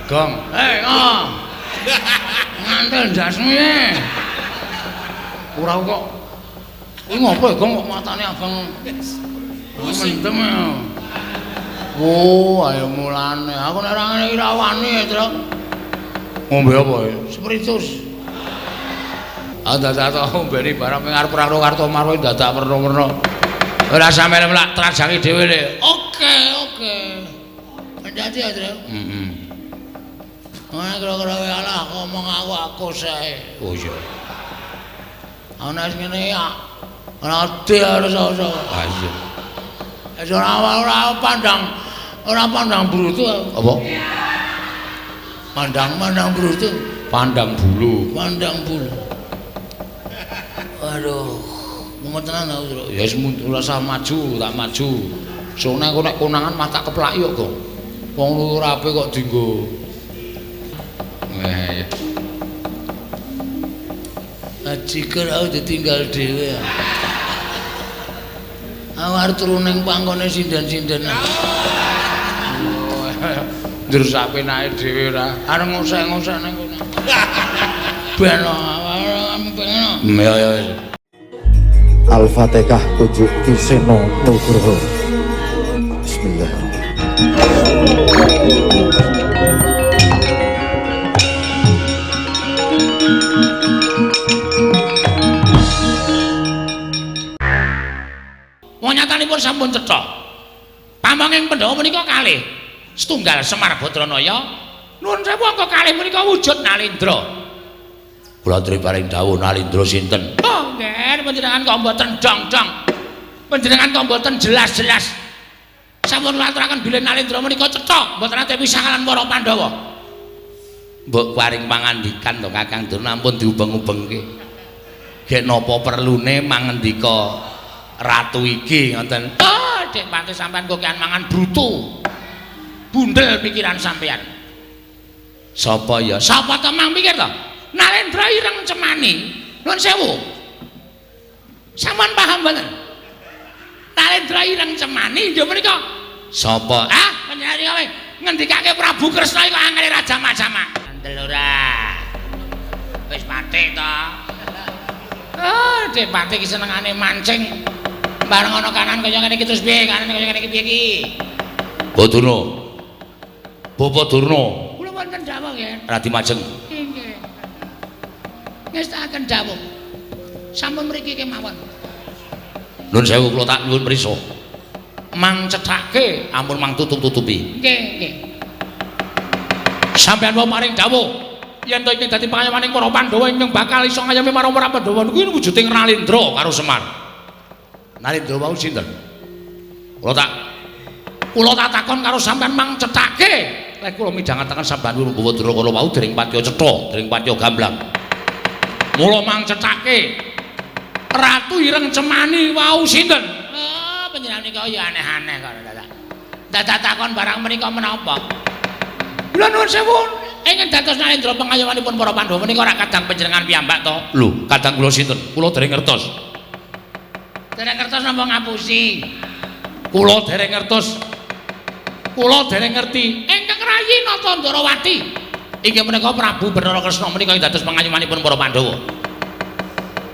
Gong. Eh, oh. Ngantel ndasmu ye. Ora kok. Kuwi ngopo ya, Gong, kok matane abang mendem ya. Oh, ayo mulane. Aku nek ora ngene iki ra wani ya, Truk. Ngombe apa ya? Spiritus. Ah dadak to ngombeni barang ning arep karo Kartomarwa dadak werna-werna. Ora sampe mlak trajangi dhewe le. Oke, oke. Hati-hati ya, Truk. Heeh. Ora kira-kira wae alah ngomong aku sae. Oh iya. Ana sing ngene ya. Ora ade harus iso. Ah iya. Wis ora pandang brutu. Apa? Pandang brutu, pandang bulu, pandang bulu. Aduh, mumet tenan aku, Truk. Ya wis ora usah maju, tak maju. Sone aku nek konangan mah tak keplaki kok, Gong. Wong ora apik kok dienggo. Eh. Ajiker aku ditinggal dhewe. Aku arep turu ning pangkone sinden-sinden. Njur sak penake dhewe ora. Arep ngosek-ngosek ning kono. Ben pengen. Ya ya. Al-Fatihah kunjuk Ki Seno Nugroho. Bismillahirrahmanirrahim. Wong nyatanipun sampun cetha. Pamonging Pandhawa menika kalih. Setunggal Semar Badranaya, nuwun sewu angka kalih menika wujud Nalendra. Kula aturi paring dawuh Nalendra sinten? Oh, nggih, panjenengan kok mboten dong-dong. Panjenengan kok mboten jelas-jelas. Sampun aturaken bilih Nalendra menika cetha, mboten nate pisah kaliyan para Pandhawa. Mbok paring pangandikan to Kakang Durna ampun diubeng-ubengke. Gek napa perlune mangendika ratu iki ngoten. Oh, Dik Pati sampean kokean mangan brutu. Bundel pikiran sampean. Sapa ya? Sapa to mang pikir to? Nalendra ireng cemani. Nuwun sewu. Sampean paham mboten? Nalendra ireng cemani inggih menika sapa? Ah, panjenengan kowe ngendikake Prabu Kresna iku angele raja macam-macam. Kandel ora. Wis mati to. Ah, Dik Pati iki senengane mancing. Bareng ana kanan kaya ngene iki terus piye? Kanan kaya ngene iki piye iki? Badurna. Bapak Durna. Kula wonten dawuh nggih. Radi Majeng. Nggih. Ngestakaken dawuh. Sampun mriki kemawon. Nuwun sewu kula tak nyuwun prisa. Mang cethake ampun mang tutup-tutupi. Nggih, nggih. Sampeyan wau paring dawuh yen to iki dadi pangayomaning para Pandhawa ingkang bakal iso ngayomi marang para Pandhawa niku wujuding Nalendra karo Semar. Nalendra wau sinten? Kula tak takon karo sampeyan mang cethake. Lek kula midhangetaken sampeyan Bawa Durna kala wau dereng patiya cetha, dereng patiya gamblang. Mula mang cethake. Ratu Ireng Cemani wau sinten? Oh, panjenengan nika ya aneh-aneh kok dadak. Dadak takon barang menika menapa? Kula nuwun sewu, ingkang dados Nalendra pangayomanipun para Pandhawa menika ora kadang panjenengan piyambak to? Lho, kadang kula sinten? Kula dereng ngertos. Dereng ngertos napa ngapusi? Kula dereng ngertos. Kula dereng ngerti. Ingkang rayi Nata Ndarawati inggih menika Prabu Bathara Kresna menika ing dados pangayomanipun para Pandhawa.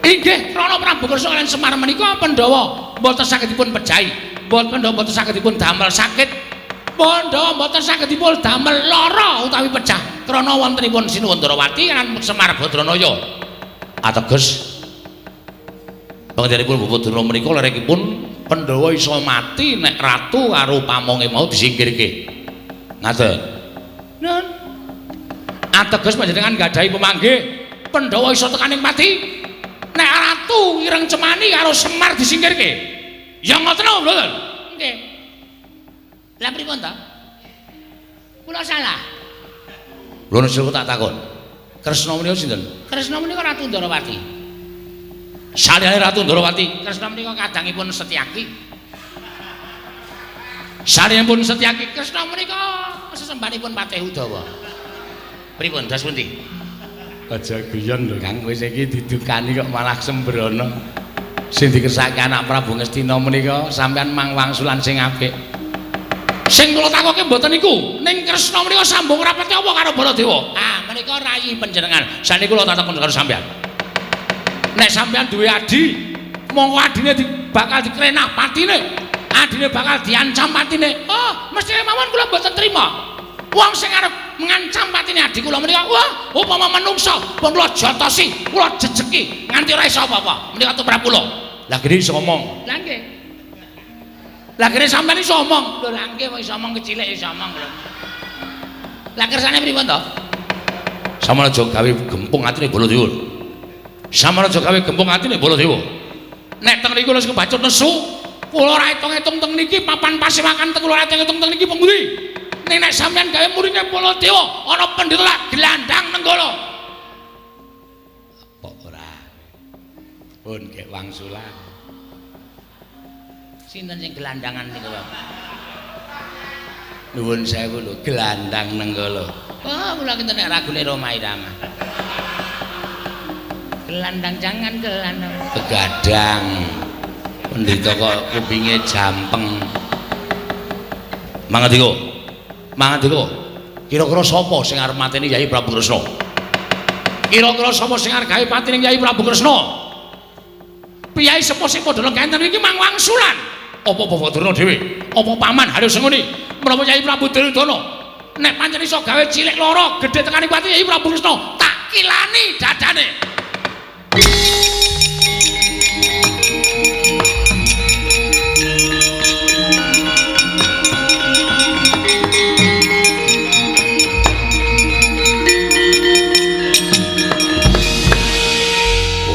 Inggih krana Prabu Kresna kaliyan Semar menika Pandhawa mboten saged dipun pejahi, mboten Pandhawa mboten saged dipun damel sakit, Pandhawa mboten saged dipun damel lara utawi pejah krana wontenipun Sinuwun Ndarawati lan Semar Badranaya. Ateges panjenenganipun Bapak Durna menika lerekipun Pandhawa iso mati nek ratu karo pamonge mau disingkirke. Ngaten. Nun. Ateges panjenengan gadahi pemanggih Pandhawa iso tekaning pati nek ratu Ireng Cemani karo Semar disingkirke. Ya ngoten apa mboten? Nggih. Lah pripun to? Kula salah. Lho nek tak takon. Kresna menika sinten? Kresna menika Ratu Ndarawati. Saliyane Ratu Ndarawati, Kresna menika kadangipun Setyaki. Saliyane Setyaki, Kresna menika sesembahanipun Patih Udawa. Pripun das pundi? Aja guyon lho Kang, wis iki didukani kok malah sembrono. Sing dikersake anak Prabu Ngastina menika sampean mang wangsulan sing apik. Sing kula takoke mboten niku, ning Kresna menika sambung rapete apa karo Baladewa? Ah, menika rayi panjenengan. Saniki kula takon karo sampean. Nek sampean duwe adi, monggo adine bakal dikrenah patine. Adine bakal diancam patine. Oh, mesti mawon kula mboten trima. Wong sing arep mengancam patine adi kula menika, wah, upama menungsa pun kula jotosi, kula jejeki nganti ora iso apa-apa. Menika tumrap kula. Lah gede iso ngomong. Lah nggih. Lah kene sampean iso omong. Lho lah nggih wong iso omong kecilik iso omong lho. Lah kersane pripun to? Sampeyan aja gawe gempung atine Baladewa. Sampeyan aja gawe gempung atine Baladewa. Nek teng mriku wis kebacut nesu, kula ora etung-etung teng niki papan pasewakan teng kula ora etung-etung teng niki pundi? Ning nek sampeyan gawe muringe Baladewa, ana pendhita lak glandang nenggala. Kok ora? Pun gek wangsulan. Sinten sing gelandangan niku, Pak? Nuwun sewu lho, gelandang nenggala. Wah, kula kinten nek ragune Rhoma Irama. Gelandang jangan gelandang. Begadang. Pendhita kok kupinge jampeng. Mangandika. Mangandika. Kira-kira sapa sing arep mateni Yai Prabu Kresna? Kira-kira sapa sing arep gawe patine Yai Prabu Kresna? Piyai sepuh sing padha lenggah enten iki mang wangsulan. Apa Bapak Durna dhewe? Apa paman Haryo Sengkuni? Menapa Yai Prabu Duryudana? Nek pancen iso gawe cilik lara, gedhe tekane pati Yai Prabu Kresna, tak kilani dadane.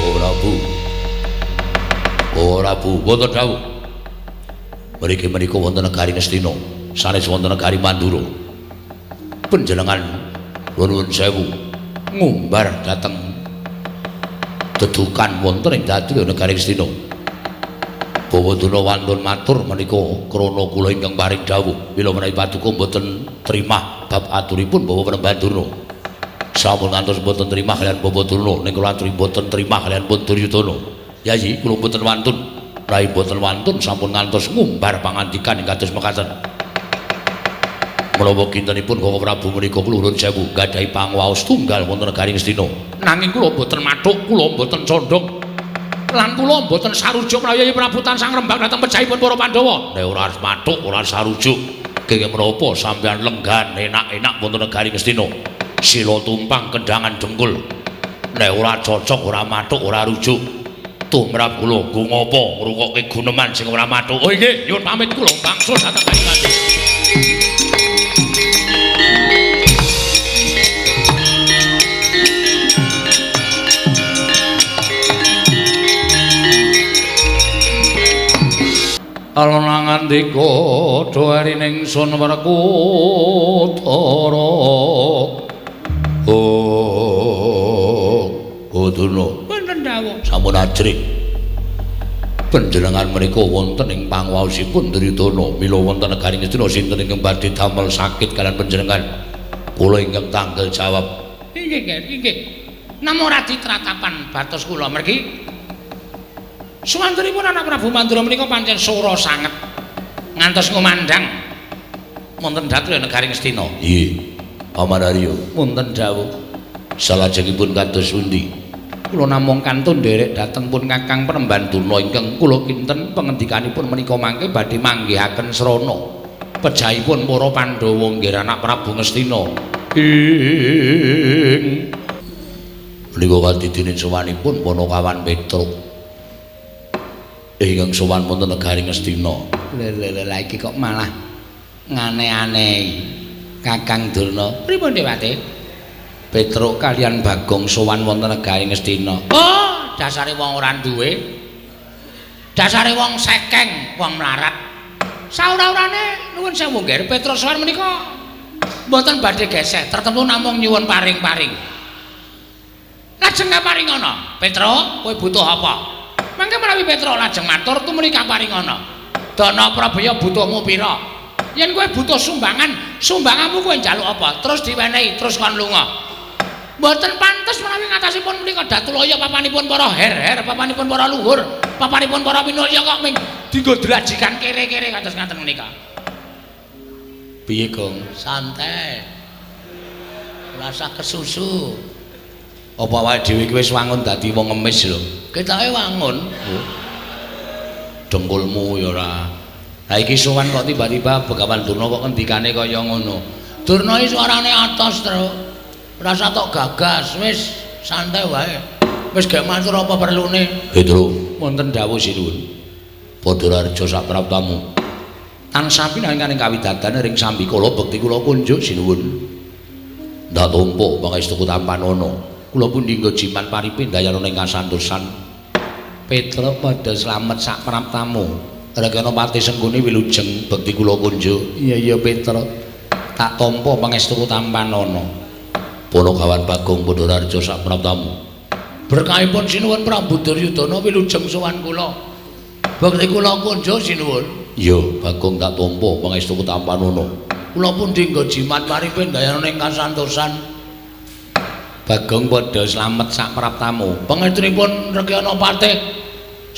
Ora Bu. Ora Bu, wonten dawuh. Mriki menika wonten negari Ngastina, sanes wonten negari Mandura. Panjenengan nuwun sewu ngumbar dhateng dedukan wonten ing dadya negari Ngastina. Bawadana wantun matur menika krana kula ingkang paring dawuh, mila menawi paduka mboten trimah bab aturipun Bapak Panembahan Durna. Sampun ngantos mboten trimah kaliyan Bapak Durna, ning kula aturi mboten trimah kaliyan pun Duryudana. Yayi kula mboten wantun. Rai boten wantun sampun ngantos ngumbar pangandikan ing kados mekaten. Menawa kintenipun Koko Prabu menika kula nuwun sewu gadahi pangwaos tunggal wonten negari Ngastina. Nanging kula boten mathuk, kula boten condhong. Lan kula boten sarujuk menawi Prabu tansah ngrembak dhateng pejahipun para Pandhawa. Nek ora mathuk, ora sarujuk, kenging menapa sampeyan lenggan enak-enak wonten negari Ngastina. Sila tumpang kendhangan dengkul. Nek ora cocok, ora mathuk, ora rujuk. Tumrap kula nggo ngapa ngrungokke guneman sing ora mathuk. Oh nggih, nyuwun pamit kula wangsul dhateng Kalimantan. Alon ngandika doharining sun Werkudara. Oh, Durna. Wonten dawuh. Sampun ajrih. Panjenengan menika wonten ing pangwaosipun Duryudana. Mila wonten negari Ngastina sinten ingkang badhe damel sakit kaliyan panjenengan? Kula ingkang tanggal jawab. Inggih, nggih. Namung ora ditratapan batos kula mergi. Suwantenipun anak Prabu Mandura menika pancen sora sanget. Ngantos ngumandhang wonten dhateng negari Ngastina. Nggih. Paman Haryo, wonten dawuh. Salajengipun kados pundi? Kula namung kantun nderek dhateng pun Kakang Panembahan Durna ingkang kula kinten pengendikanipun menika mangke badhe manggihaken srana pejahipun para Pandhawa nggih anak Prabu Ngastina. Ing menika kadidine sowanipun Panakawan Petruk ingkang sowan wonten negari Ngastina. Lha lha lha iki kok malah ngane-anehi Kakang Durna. Pripun Dewate? Petruk kalian Bagong sowan wonten negari Ngastina. Oh, dasare wong ora duwe. Dasare wong sekeng, wong mlarat. Saura-urane nuwun sewu nggih, Petruk sowan menika mboten badhe geseh, tertentu namung nyuwun paring-paring. Lajeng kaparingana, Petruk, kowe butuh apa? Mangke menawi Petruk lajeng matur tumrih kaparingana. Dana Prabaya butuhmu pira? Yen kowe butuh sumbangan, sumbanganmu kowe njaluk apa? Terus diwenehi, terus kon lunga. Mboten pantes menawi ngatasipun menika Datulaya papanipun para her-her, papanipun para luhur, papanipun para minulya kok ming dinggo drajikan kere-kere kados ngaten menika. Piye, Gong? Santai. Ora usah kesusu. Apa awake dhewe iki wis wangun dadi wong ngemis lho? Ketoke wangun. Oh. Dengkulmu ya ora. Lah iki sowan kok tiba-tiba Begawan Durna kok ngendikane kaya ngono. Durna iki suarane atos, Truk. Ora usah tok gagas, wis santai wae. Wis gek matur apa perlune? Petro, wonten dawuh sinuwun. Padha raja sak praptamu. Tansah pinangan kawidadan ring sambikala bekti kula kunjuk sinuwun. Ndak tampa pangestu tampanana. Kula pundi nggo jimat paripe ndayana ing kasantosan. Petruk padha slamet sak praptamu. Rekyana Pati Sengkuni wilujeng bekti kula kunjuk. Iya iya Petruk. Tak tampa pangestu tampanana. Panagawan Bagong Pandharaharja sak praptamu. Berkahipun sinuwun Prabu Duryudana wilujeng sowan kula. Bekti kula kunjuk sinuwun. Iya, Bagong tak tampa pangestu tampanana. Kula pundi nggo jimat paripe ndayana ing kasantosan. Bagong padha slamet sak praptamu. Pangestunipun Rekyana Patih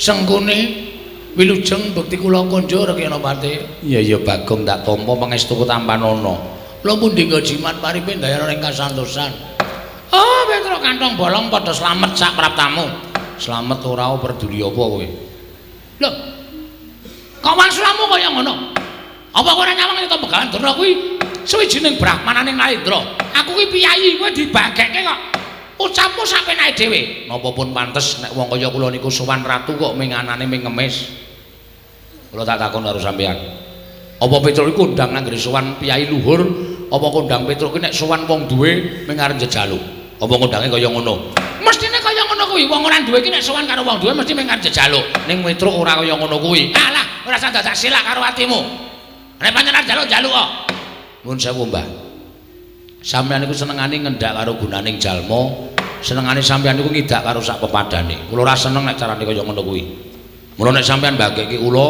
Sengkuni wilujeng bekti kula kunjuk Rekyana Patih. Iya iya Bagong tak tampa pangestu tampanana. Kula pundi nggo jimat paripe ndayana ing kasantosan. Oh, Petro kantong bolong padha slamet sak praptamu. Slamet ora peduli apa kowe? Lho. Kok wangsulamu kaya ngono? Apa kowe ora nyawang yen Begawan Durna kuwi suwijining brahmananing Narendra? Aku kuwi piyayi, kowe dibagekke kok. Ucapmu sapenake dhewe. Napa pun pantes nek wong kaya kula niku sowan ratu kok minganane ming ngemis. Kula tak takon karo sampeyan. Apa Petruk iku kondang anggere sowan piyayi luhur, apa kondang Petruk ki nek sowan wong duwe ming arep njejaluk? Apa kondange kaya ngono? Mestine kaya ngono kuwi, wong ora duwe ki nek sowan karo wong duwe mesti ming arep njejaluk. Ning Petruk ora kaya ngono kuwi. Alah, ora usah dadak silak karo atimu. Nek pancen arep njaluk njaluk kok. Nuwun sewu, Mbah. Sampeyan niku senengane ngendak karo gunaning jalma, senengane sampeyan niku ngidak karo sak pepadane. Kula ora seneng nek carane kaya ngono kuwi. Mula nek sampeyan mbagekke kula,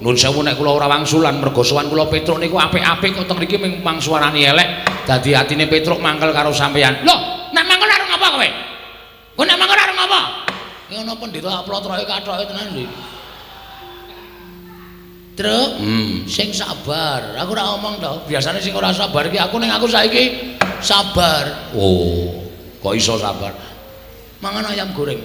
nuwun sewu nek kula ora wangsulan mergo sowan kula Petruk niku apik-apik kok teng mriki ming mangsuarani elek, dadi atine Petruk mangkel karo sampeyan. Lho, nek mangkel arep ngapa kowe? Kowe nek mangkel arep ngapa? Ki ana pendeta plotroke kathoke tenan lho iki. Truk, sing sabar. Aku ora omong to. Biasane sing ora sabar iki aku, ning aku saiki sabar. Oh, kok iso sabar? Mangan ayam goreng.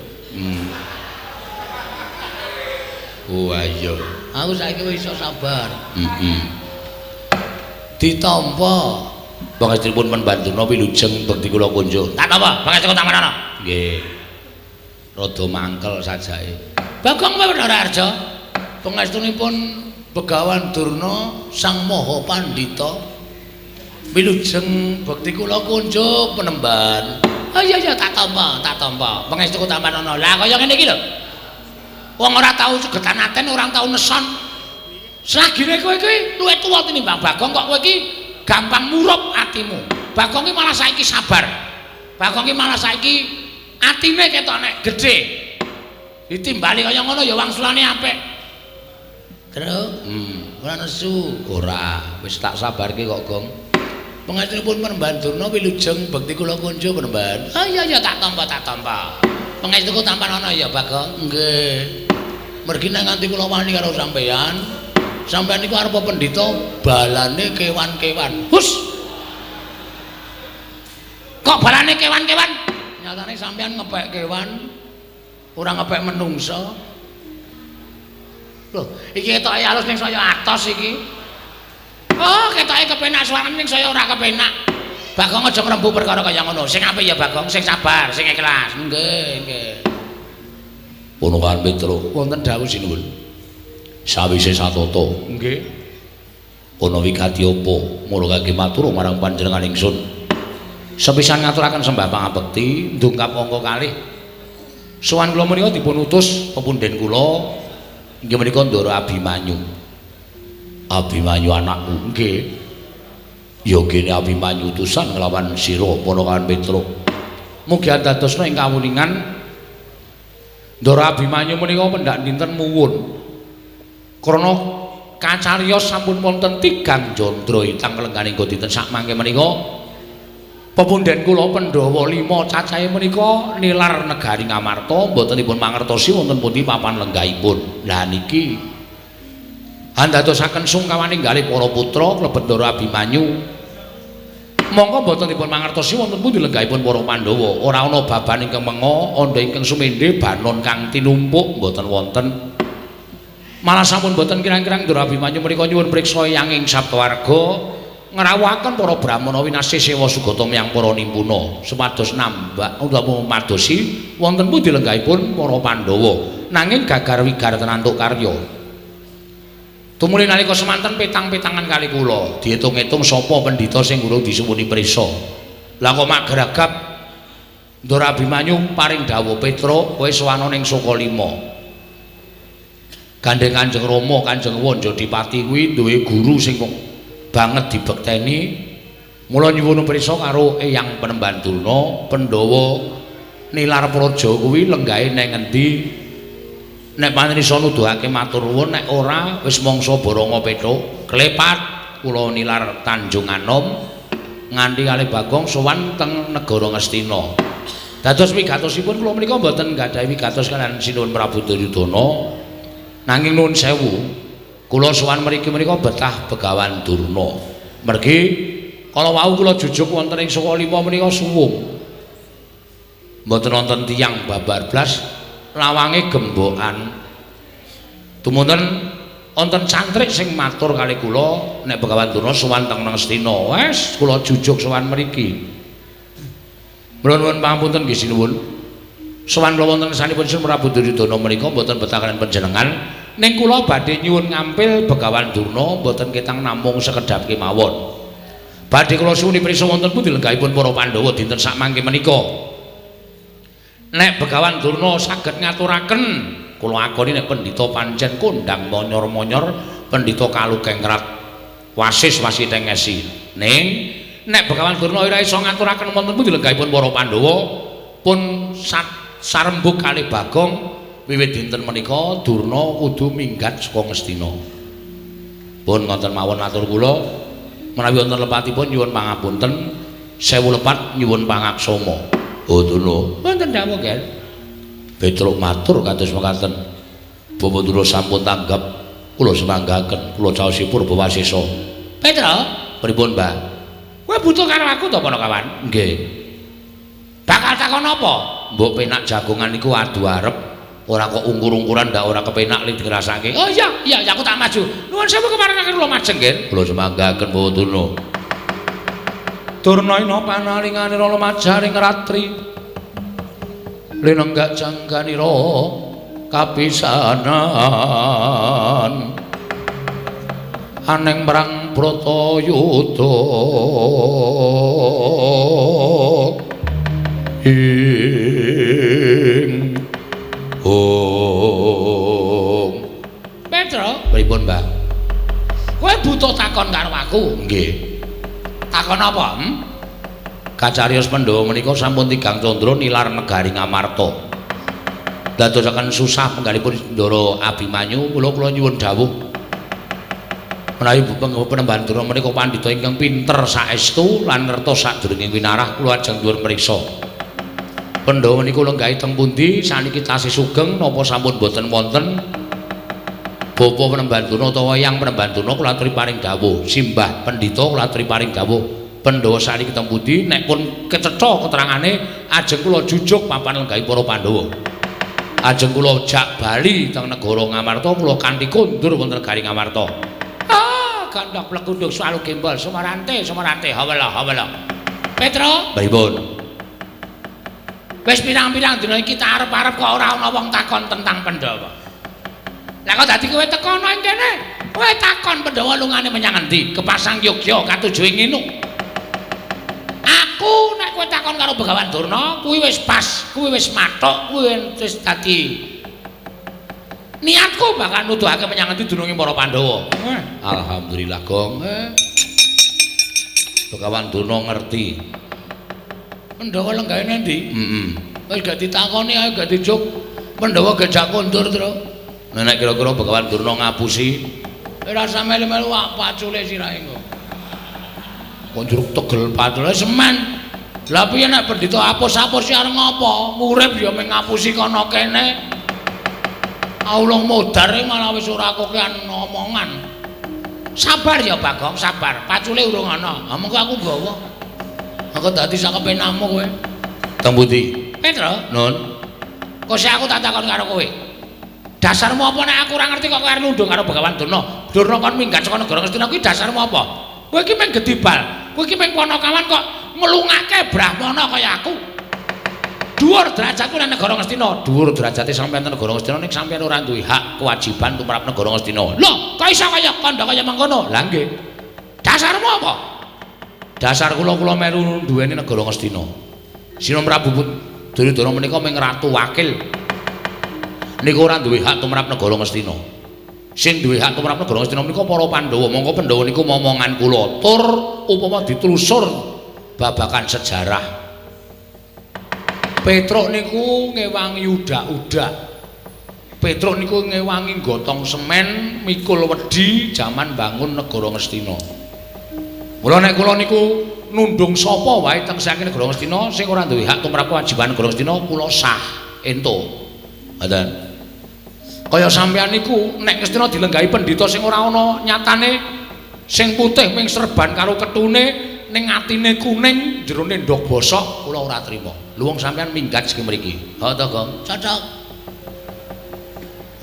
Oh iya. Aku saiki wis iso sabar. Heeh. Ditampa. Pangestunipun Pendurna wilujeng bekti kula kunjuk. Tak tampa, pangestu tampanana. Nggih. Rada mangkel sajake. Bagong Pandharaharja. Pangestunipun Begawan Durna Sang Maha Pandhita wilujeng bekti kula kunjuk penemban. Oh iya iya tak tampa, tak tampa. Pangestu tampanana. Lah kaya ngene iki lho. Wong ora tau segetan aten, ora tau neson. Selagine kowe iki luwih tuwa tinimbang Bagong kok kowe iki gampang murup atimu. Bagong iki malah saiki sabar. Bagong iki malah saiki atine ketok nek gedhe. Ditimbali kaya ngono ya wangsulane apik. Truk, ora nesu. Ora, wis tak sabarke kok, Gong. Pangestunipun Penemban Durna wilujeng bekti kula kunjuk Penemban. Oh iya iya tak tampa, tak tampa. Pangestuku tampanana ya, Bagong. Nggih. Mergi nek nganti kula wani karo sampeyan, sampeyan niku arep pendhita balane kewan-kewan. Hus. Kok balane kewan-kewan? Nyatane sampeyan ngepek kewan, ora ngepek menungsa. Loh, iki ketoke alus ning saya atos iki. Oh, ketoke kepenak suarane ning saya ora kepenak. Bagong aja ngrembug perkara kaya ngono. Sing apik ya Bagong, sing sabar, sing ikhlas. Nggih, nggih. Punukan Petruk, wonten dawuh sinuwun. Sawise satata, nggih. Ana wigati apa? Mula kangge matur marang panjenengan ingsun. Sepisan ngaturaken sembah pangabekti, ndungkap angka kalih. Sowan kula menika dipun utus pepundhen kula inggih menika Ndara Abimanyu. Abimanyu anakku, nggih. Ya kene Abimanyu utusan nglawan sira ponakan Petruk. Mugi andadosna ing kawuningan Ndara Abimanyu menika pendak dinten muwun. Krana kacariyos sampun wonten tigang jandra itang lengganing dinten sakmangke menika pepundhen kula Pandhawa 5 cacahe menika nilar negari Ngamarta mboten dipun mangertosi wonten pundi papan lenggahipun. Lah niki Andadosaken sungkawaning galih para putra klebet Ndara Abimanyu. Monggo mboten dipun mangertosi wonten pundi lenggahipun para Pandhawa. Ora ana baban ingkang menga, andha ingkang sumendhe, banon kang tinumpuk mboten wonten. Malah sampun mboten kirang-kirang Ndara Abimanyu menika nyuwun priksa eyang ing Saptawarga ngrawuhaken para brahmana winasih sewa sugata miyang para nimpuna supados nambah utawa madosi wonten pundi lenggahipun para Pandhawa. Nanging gagar wigar tenantuk karya. Tumuli nalika semanten petang-petangan kali kula diitung-itung sapa pendhita sing urung disuwuni prisa. Lah kok magragap Ndara Abimanyu paring dawuh, "Petruk, kowe sowana ning Sukalima. Gandeng Kanjeng Rama, Kanjeng Wanjadipati kuwi duwe guru sing banget dibekteni. Mula nyuwun prisa karo Eyang Penemban Durna, Pandhawa nilar praja kuwi lenggahe nang endi? Nek pancen iso nuduhake matur nuwun, nek ora wis mangsa boronga Petruk. Klepat kula nilar Tanjung Anom nganti kalih Bagong sowan teng negara Ngastina." Dados wigatosipun kula menika mboten nggadahi wigatos kaliyan Sinuwun Prabu Duryudana. Nanging nuwun sewu, kula sowan mriki menika betah Begawan Durna. Mergi kala wau kula jujuk wonten ing Sukalima menika suwung. Mboten wonten tiyang babar blas, lawange gembokan. Tumunten wonten cantrik sing matur kali kula nek Begawan Durna sowan teng Ngastina. Wes kula jujuk sowan mriki. Mula nuwun pangapunten nggih sinuwun. Sowan kula wonten ngersanipun Sinuwun Prabu Duryudana menika mboten betah kaliyan panjenengan. Ning kula badhe nyuwun ngampil Begawan Durna mboten ketang namung sekedhap kemawon. Badhe kula suwuni prisa wonten pundi lenggahipun para Pandhawa dinten sakmangke menika. Nek Begawan Durna saged ngaturaken, kula akoni nek pendhita pancen kondang monyor-monyor, pendhita kalukengrat wasis wasiteng esi. Ning nek Begawan Durna ora iso ngaturaken wonten pundi lenggahipun para Pandhawa, pun sarembug kalih Bagong wiwit dinten menika Durna kudu minggat saka Ngastina. Pun ngoten mawon atur kula, menawi wonten lepatipun nyuwun pangapunten, sewu lepat nyuwun pangaksama. Oh Durna, wonten dawuh, Ger. Petruk matur kados mekaten. Bapak Durna sampun tanggap, kula semanggaken, kula caosi purba wasesa. Petruk, pripun, Mbah? Kowe butuh karo aku to, Panakawan? Nggih. Bakal takon apa? Mbok penak jagongan iku adu arep, ora kok ungkur-ungkuran ndak ora kepenak li dirasake. Oh iya, iya, aku tak maju. Nuwun sewu kemaringaken kula majeng, Ger. Kula semanggaken Bapak Durna. Durna ina panalinganira lumajaring ratri. Linenggak jangganira kapisanan. Aneng perang Bratayuda. Ing Ong. Petruk, pripun, Mbah? Kowe butuh takon karo aku? Nggih. Takon apa? Kacariyos Pandhawa menika sampun tigang candra nilar negari Ngamarta. Dadosaken susah penggalipun Ndara Abimanyu, kula kula nyuwun dawuh. Menawi Penemban Durna menika pandhita ingkang pinter saestu lan ngertos sadurunge winarah, kula ajeng nyuwun mriksa. Pandhawa niku lenggahi teng pundi? Saniki tasih sugeng napa sampun boten wonten? Bapa Penemban Durna utawa Eyang Penemban Durna kula aturi paring dawuh. Simbah pendhita kula aturi paring dawuh. Pandhawa saniki teng pundi? Nek pun kecetha keterangane ajeng kula jujuk papan lenggahi para Pandhawa. Ajeng kula jak bali teng negara Ngamarta, kula kanthi kondur wonten negari Ngamarta. Ah, gandhok plegunduk swalu gembol sumarante sumarante hawala hawala. Petruk, pripun? Wis pirang-pirang dina iki tak arep-arep kok ora ana wong takon tentang Pandhawa. Lah kok dadi kowe teko ana ing kene? Kowe takon Pandhawa lungane menyang endi? Kepasang Yogya katuju ing nginu. Aku nek kowe takon karo Begawan Durna, kuwi wis pas, kuwi wis mathuk, kuwi wis dadi niatku bakal nuduhake menyang endi dununge para Pandhawa. Alhamdulillah, Gong. Begawan Durna ngerti. Pandhawa lenggahe endi? Heeh. Wis gak ditakoni ae gak dijuk. Pandhawa gejak kondur, Tru. Nek kira-kira Begawan Durna ngapusi, ora usah melu-melu pacule sirahe engko. Kok njuruk tegel pacule semen. Lah piye nek pendhita apus-apus arep ngopo? Urip ya mung ngapusi kono kene. Aulung modar malah wis ora kokean omongan. Sabar ya Bagong, sabar. Pacule urung ana. Ha mengko aku nggawa. Aku dadi sak kepenamu kowe. Teng pundi? Petro, Nun. Kok sik aku tak takon karo kowe. Dasarmu apa nek aku ora ngerti kok kowe arep nundung karo Begawan Durna? Durna kon minggat saka negara Ngastina kuwi dasarmu apa? Kowe iki mung gedibal. Kowe iki mung panakawan kok nglungake brahmana kaya aku. Dhuwur derajatku nang negara Ngastina. Dhuwur derajate sampeyan nang negara Ngastina ning sampeyan ora duwe hak kewajiban tumrap negara Ngastina. Lho, kok iso kaya kandha kaya mengkono? Lah nggih. Dasarmu apa? Dasar kula kula melu duweni negara Ngastina. Sina Prabu Duryudana menika mung ratu wakil. Niku ora duwe hak tumrap negara Ngastina. Sing duwe hak tumrap negara Ngastina menika para Pandhawa. Mongko Pandhawa niku momongan kula. Tur upama ditelusur babakan sejarah. Petruk niku ngewangi udak-udak. Petruk niku ngewangi gotong semen, mikul wedi jaman bangun negara Ngastina. Mula nek kula niku nundung sapa wae teng saking negara Ngastina sing ora duwe hak tumrap kewajiban negara Ngastina kula sah entuk. Ngoten. Kaya sampeyan niku nek Ngastina dilenggahi pendhita sing ora ana nyatane sing putih ming serban karo ketune ning atine kuning jerone ndog bosok kula ora trima. Lho wong sampeyan minggat saking mriki. Ha to, Gong? Cocok.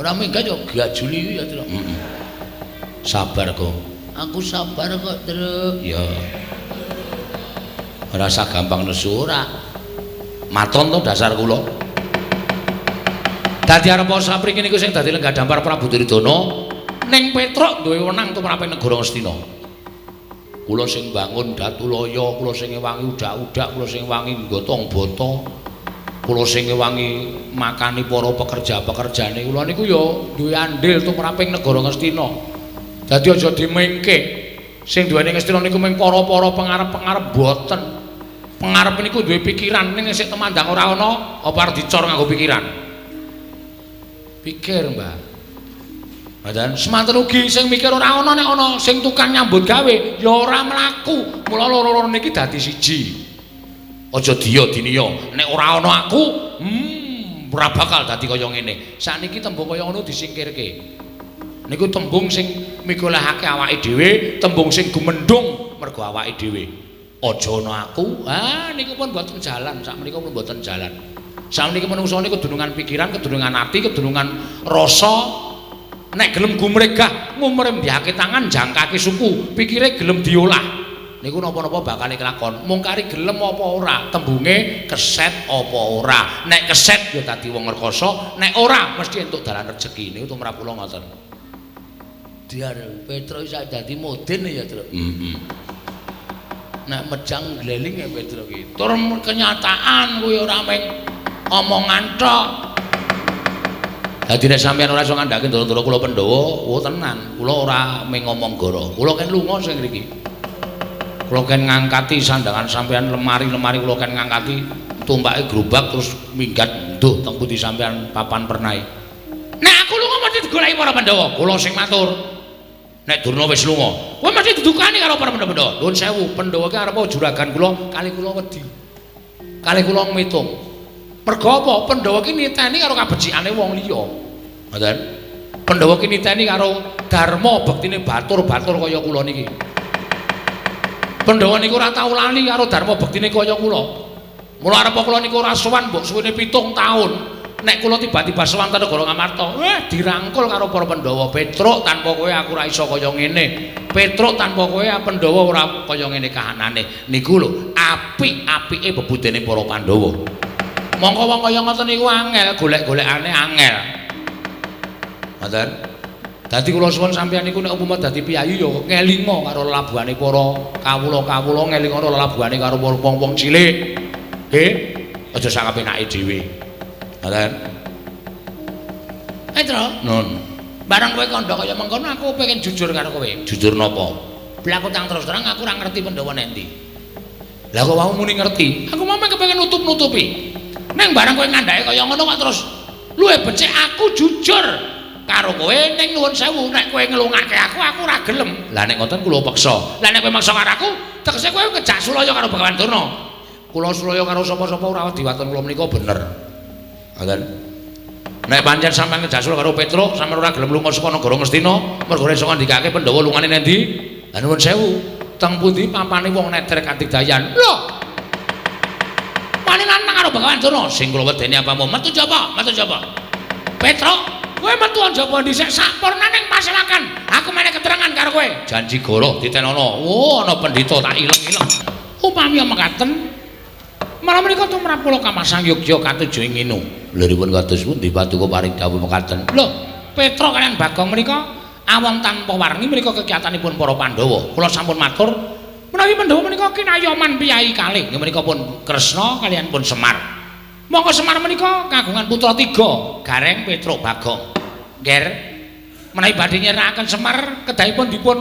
Ora minggat yo gajuli ya, Truk. Heeh. Sabar, Gong. Aku sabar kok, Truk. Ya. Ora usah gampang nesu ora. Maton to dasar kula. Dadi arep sapriki niku sing dadi lenggah dampar Prabu Duryudana ning Petruk duwe wenang tumrap negara Ngastina. Kula sing bangun Datulaya, kula sing ngewangi udak-udak, kula sing ngewangi gotong bata, kula sing ngewangi makani para pekerja-pekerjane. Kula niku ya duwe andil tumraping negara Ngastina. Dadi aja dimengke. Sing duweni Ngastina niku mung para-para pengarep-pengarep boten. Pengarep niku duwe pikiran ning sik temandang ora ana, apa arep dicor nganggo pikiran? Pikir, Mbah. Ngoten, semanten ugi sing mikir ora ana nek ana sing tukang nyambut gawe ya ora mlaku. Mula loro-loro niki dadi siji. Aja diya diniya, nek ora ana aku, ora bakal dadi kaya ngene. Sakniki tembung kaya ngono disingkirke. Niku tembung sing migolehake awake dhewe, tembung sing gumendhung mergo awake dhewe. Aja ana aku, ah niku pun mboten jalan, sakmenika pun mboten jalan. Sakniki manungsa niku kedunungan pikiran, kedunungan ati, kedunungan rasa. Nek gelem gumregah, ngumrembyake tangan, jangkake suku, pikire gelem diolah. Niku napa-napa bakal kelakon. Mung kari gelem apa ora, tembunge keset apa ora. Nek keset ya dadi wong rekasa, nek ora mesti entuk dalan rejeki. Niku tumrap kula ngoten. Diar Petro iso dadi modin ya, Truk. Heeh. Nek mejang gleling ya Petro ki. Tur kenyataan kuwi ora mung omongan tok. Dadi nek sampeyan ora iso ngandhake ndara-ndara kula Pandhawa, oh tenan, kula ora mung ngomong goro. Kula ken lunga sing ngriki. Kula ken ngangkati sandangan sampeyan lemari-lemari kula ken ngangkati tumpake gerobak terus minggat nduh teng pundi sampeyan papan pernahe. Nek aku lunga mesti digoleki para Pandhawa. Kula sing matur. Nek Durna wis lunga, kowe mesti didukani karo para Pandhawa. Nuwun sewu, Pandhawa ki arep juragan kula, kali kula wedi. Kali kula ngitung. Mergo apa? Pandhawa ki niteni karo kabecikane wong liya. Ngoten. Pandhawa ki niteni karo dharma bektine batur-batur kaya kula niki. Pandhawa niku ora tau lali karo dharma bektine kaya kula. Mula arep kula niku ora sowan mbok suwene 7 taun. Nek kula tiba-tiba sowan teng negara Ngamarta, dirangkul karo para Pandhawa. Petruk tanpa kowe aku ora iso kaya ngene. Petruk tanpa kowe Pandhawa ora kaya ngene kahanane. Niku lho apik-apike bebudene para Pandhawa. Mongko wong kaya ngoten niku angel, golek-golekane angel. Ngoten. Dadi kula suwun sampeyan niku nek umpama dadi piyayi ya ngelinga karo lelabuhane para kawula-kawula, ngelinga karo lelabuhane karo wong-wong cilik. Nggih, aja sak kepenake dhewe. Ngoten. Petro, Nun. Barang kowe kandha kaya mengkono aku pengen jujur karo kowe. Jujur napa? Blaku tang terus terang aku ora ngerti Pandhawa nendi. Lah kok wau muni ngerti? Aku mau kepengin nutup-nutupi. Ning barang kowe ngandhake kaya ngono kok terus luwih becik aku jujur karo kowe ning nuwun sewu nek kowe ngelungake aku aku ora gelem. Lah nek ngoten kula peksa. Lah nek kowe maksa karo aku, tegese kowe ngejak sulaya karo Bagawan Durna. Kula sulaya karo sapa-sapa ora wedi waton kula menika bener. Ngoten. Nek pancen sampean kejasul karo Petruk, sampean ora gelem lunga saka negara Ngastina, mergo ora iso ngandikake Pandhawa lungane nendi? Lah nuwun sewu, teng pundi papane wong netrek kadigdayan? Lho. Wani nantang karo Begawan Durna, sing kula wedeni apamu? Metu jaba, metu jaba. Petruk, kowe metu njaba dhisik sampurnaning pasewakan. Aku meneh keterangan karo kowe. Janji goroh ditenono. Oh, ana pendhita tak ileng-ileng. Upami mekaten, malah menika tumrap kula kamasang yogya katuju ing nginu. Liripun kados pundi paduka paring dawuh mekaten? Lho, Petruk kaliyan Bagong menika awon tanpa warni menika kegiatanipun para Pandhawa. Kula sampun matur menawi Pandhawa menika kinayoman piyayi kalih. Nggih menika pun Kresna kaliyan pun Semar. Monggo Semar menika kagungan putra tiga, Gareng, Petruk, Bagong. Nger, menawi badhe nyerakaken Semar kedahipun dipun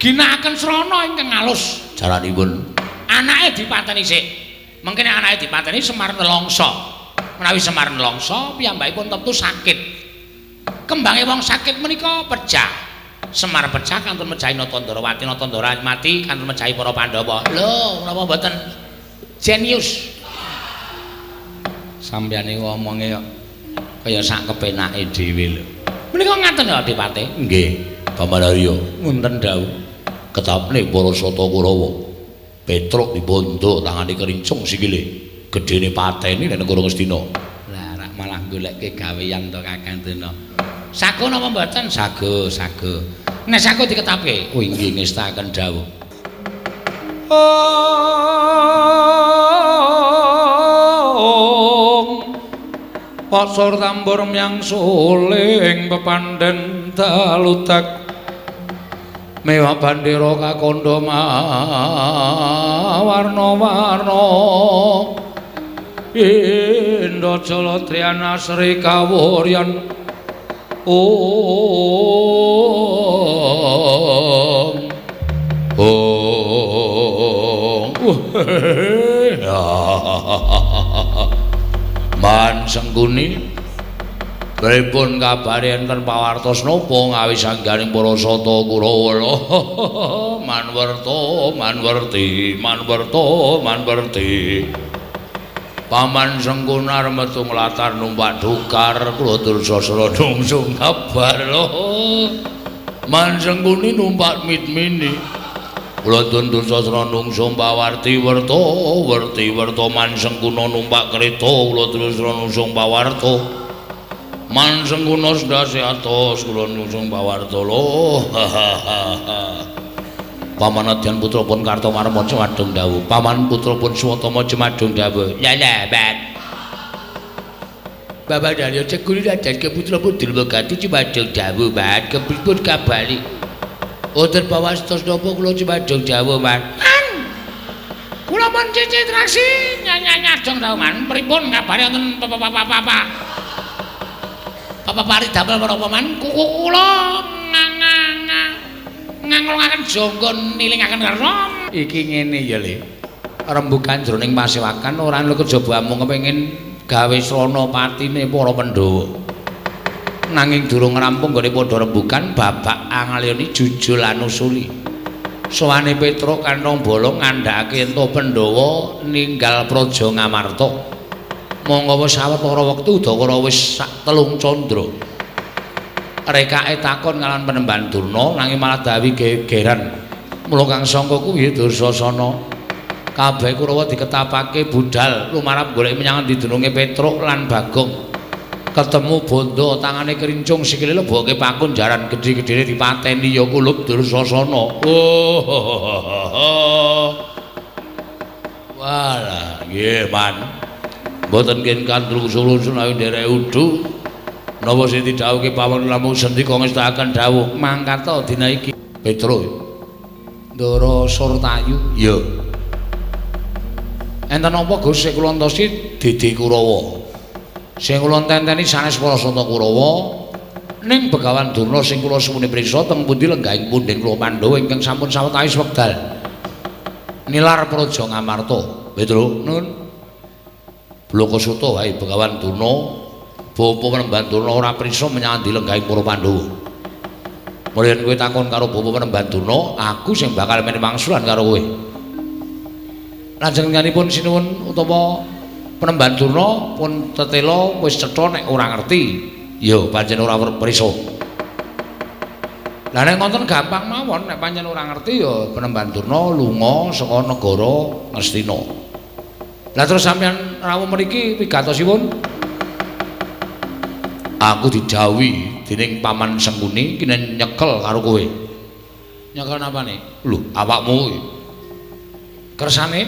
ginakaken srana ingkang alus. Jaranipun anake dipateni sik. Mengkene anake dipateni Semar nelongso. Menawi Semar nelongso piyambakipun tentu sakit. Kembange wong sakit menika pecah. Semar pecah kantun mejahi Natandarawati, Natandara mati kantun mejahi para Pandhawa. Lho, menapa mboten jenius? Sampeyan niku omonge kok kaya sak kepenake dhewe lho. Menika ngaten ya Adipati? Nggih, Paman Arya, ngunten dawuh. Ketapne para Sata Kurawa. Petruk dibondo tangane kerincung sikile. Gedene pateni nek negara Ngastina. Lah rak malah golekke gawean to Kakang Dena. Sago napa mboten? Sago, sago. Nek sago diketapke. Oh inggih ngestaken dawuh. Ong Pasor tambur myang suling pepandhen daludak mewah bandera kakondo warna-warna Indra Jalatriana Sri Kawuryan. Om Om. Man Sengkuni, pripun kabare, enten pawartos napa ngawis angganing para Sata Kurawa? Manwerta, manwerti, manwerta, manwerti. Paman Sengkunar metu nglatar numpak dukar, kula Dursasana nungsung kabar. Lho, Man Sengkuni numpak mitmini, kula Dursasana nungsung pawarti. Werta werti werta. Man Sengkuna numpak kereta, kula Dursasana nungsung pawarta. Man Sengkuna sendase atos, kula nungsung pawarta. Lho, Paman Adyan putra pun Kartomarma cumadung dawuh. Paman putra pun Swatama cumadung dawuh. Ya lah, Bat. Bapak Daryo Cekuli Raden ke putra pun Durmagati cumadung dawuh, Bat. Kepripun kabari? Wonten pawastos napa kula cumadung dawuh, Man? Kula pun Citraksi nyanyanyadong dawuh, Man. Pripun kabare, wonten papa-papa? Papa pari damel menapa, Man? Kuku kula ngangolongaken jangga nilingaken karna. Iki ngene ya, Le. Rembugan jroning pasewakan ora ana kejaba amung kepengin gawe srana patine para Pandhawa. Nanging durung rampung nggone padha rembugan babak angalyani jujul anusuli. Sowane Petruk kantong bolong ngandhakake ento Pandhawa ninggal Praja Ngamarta. Monggo wis sawetara wektu udakara wis sak telung candra. Rekake takon kalawan Panembahan Durna nanging malah dawi gegeran. Mula kang sangka kuwi Dursasana, kabeh Kurawa diketapake budhal lumarap golek menyang endi dununge Petruk lan Bagong. Ketemu bondo tangane kerincung sikile leboke pakun jaran gedhe-gedhene dipateni ya kulup Dursasana. Oh. Walah, nggih, Man. Mboten ken kandrung sulun awi nderek udu. Napa sing didhawuhke pawon namung sendika ngestakaken dawuh. Mangkata dina iki. Petruk. Ndara Surtayu. Iya. Enten apa Gus sing kula entosi Dede Kurawa? Sing kula tenteni sanes para Sata Kurawa ning Begawan Durna sing kula suwuni prisa teng pundi lenggahing punden kula Pandhawa ingkang sampun sawetawis wekdal nilar Praja Ngamarta. Petruk, nun. Blaka Suta wae Begawan Durna, Bapa Panembahan Durna ora prisa menyang endi lenggahing para Pandhawa. Mulane yen kowe takon karo Bapa Panembahan Durna, aku sing bakal menehi wangsulan karo kowe. Lanjenenganipun sinuwun utawa Penemban Durna pun tetela wis cetha nek ora ngerti. Ya pancen ora prisa. Lah nek ngoten gampang mawon, nek pancen ora ngerti ya Penemban Durna lunga saka negara Ngastina. Lah terus sampeyan rawuh mriki wigatosipun? Aku didhawuhi dening Paman Sengkuni kene nyekel karo kowe. Nyekel napane? Lho, awakmu kuwi. Kersane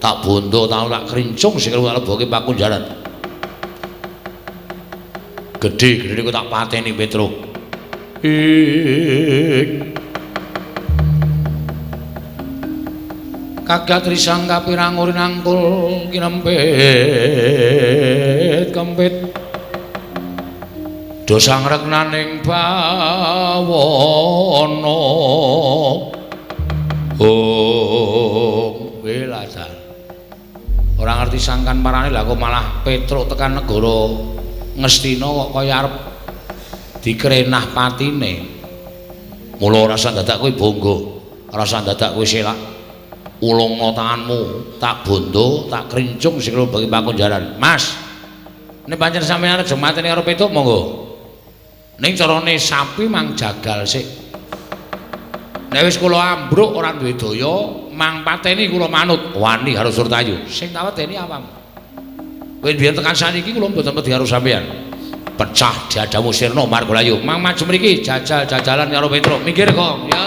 tak bondo tau tak krincung sikil tak leboke pakunjaran. Gedhe-gedhe ku tak pateni Petruk. Ing kagat risang kapirang urinangkul kinempit kempit dosa ngreknaning bawana. Oh, welajar. Ora ngerti sangkan parane lah kok malah Petruk tekan negara Ngastina kok kaya arep dikrenah patine. Mula ora usah dadak kowe bangga, ora usah dadak kowe selak. Ulungna tanganmu, tak bondo, tak krincung sikil bagi pakunjaran. Mas, nek pancen sampeyan aja mateni karo Petruk monggo. Ning carane sapi mang jagal sik. Nek wis kula ambruk ora duwe daya, mang pateni kula manut wani karo Surtayu. Sing tak wedeni awam. Kowe biyen tekan saniki kula mboten wedi karo sampeyan. Pecah dadamu sirna Margalayu. Mang maju mriki jajal-jajalan karo Petruk. Minggir kok. Ya.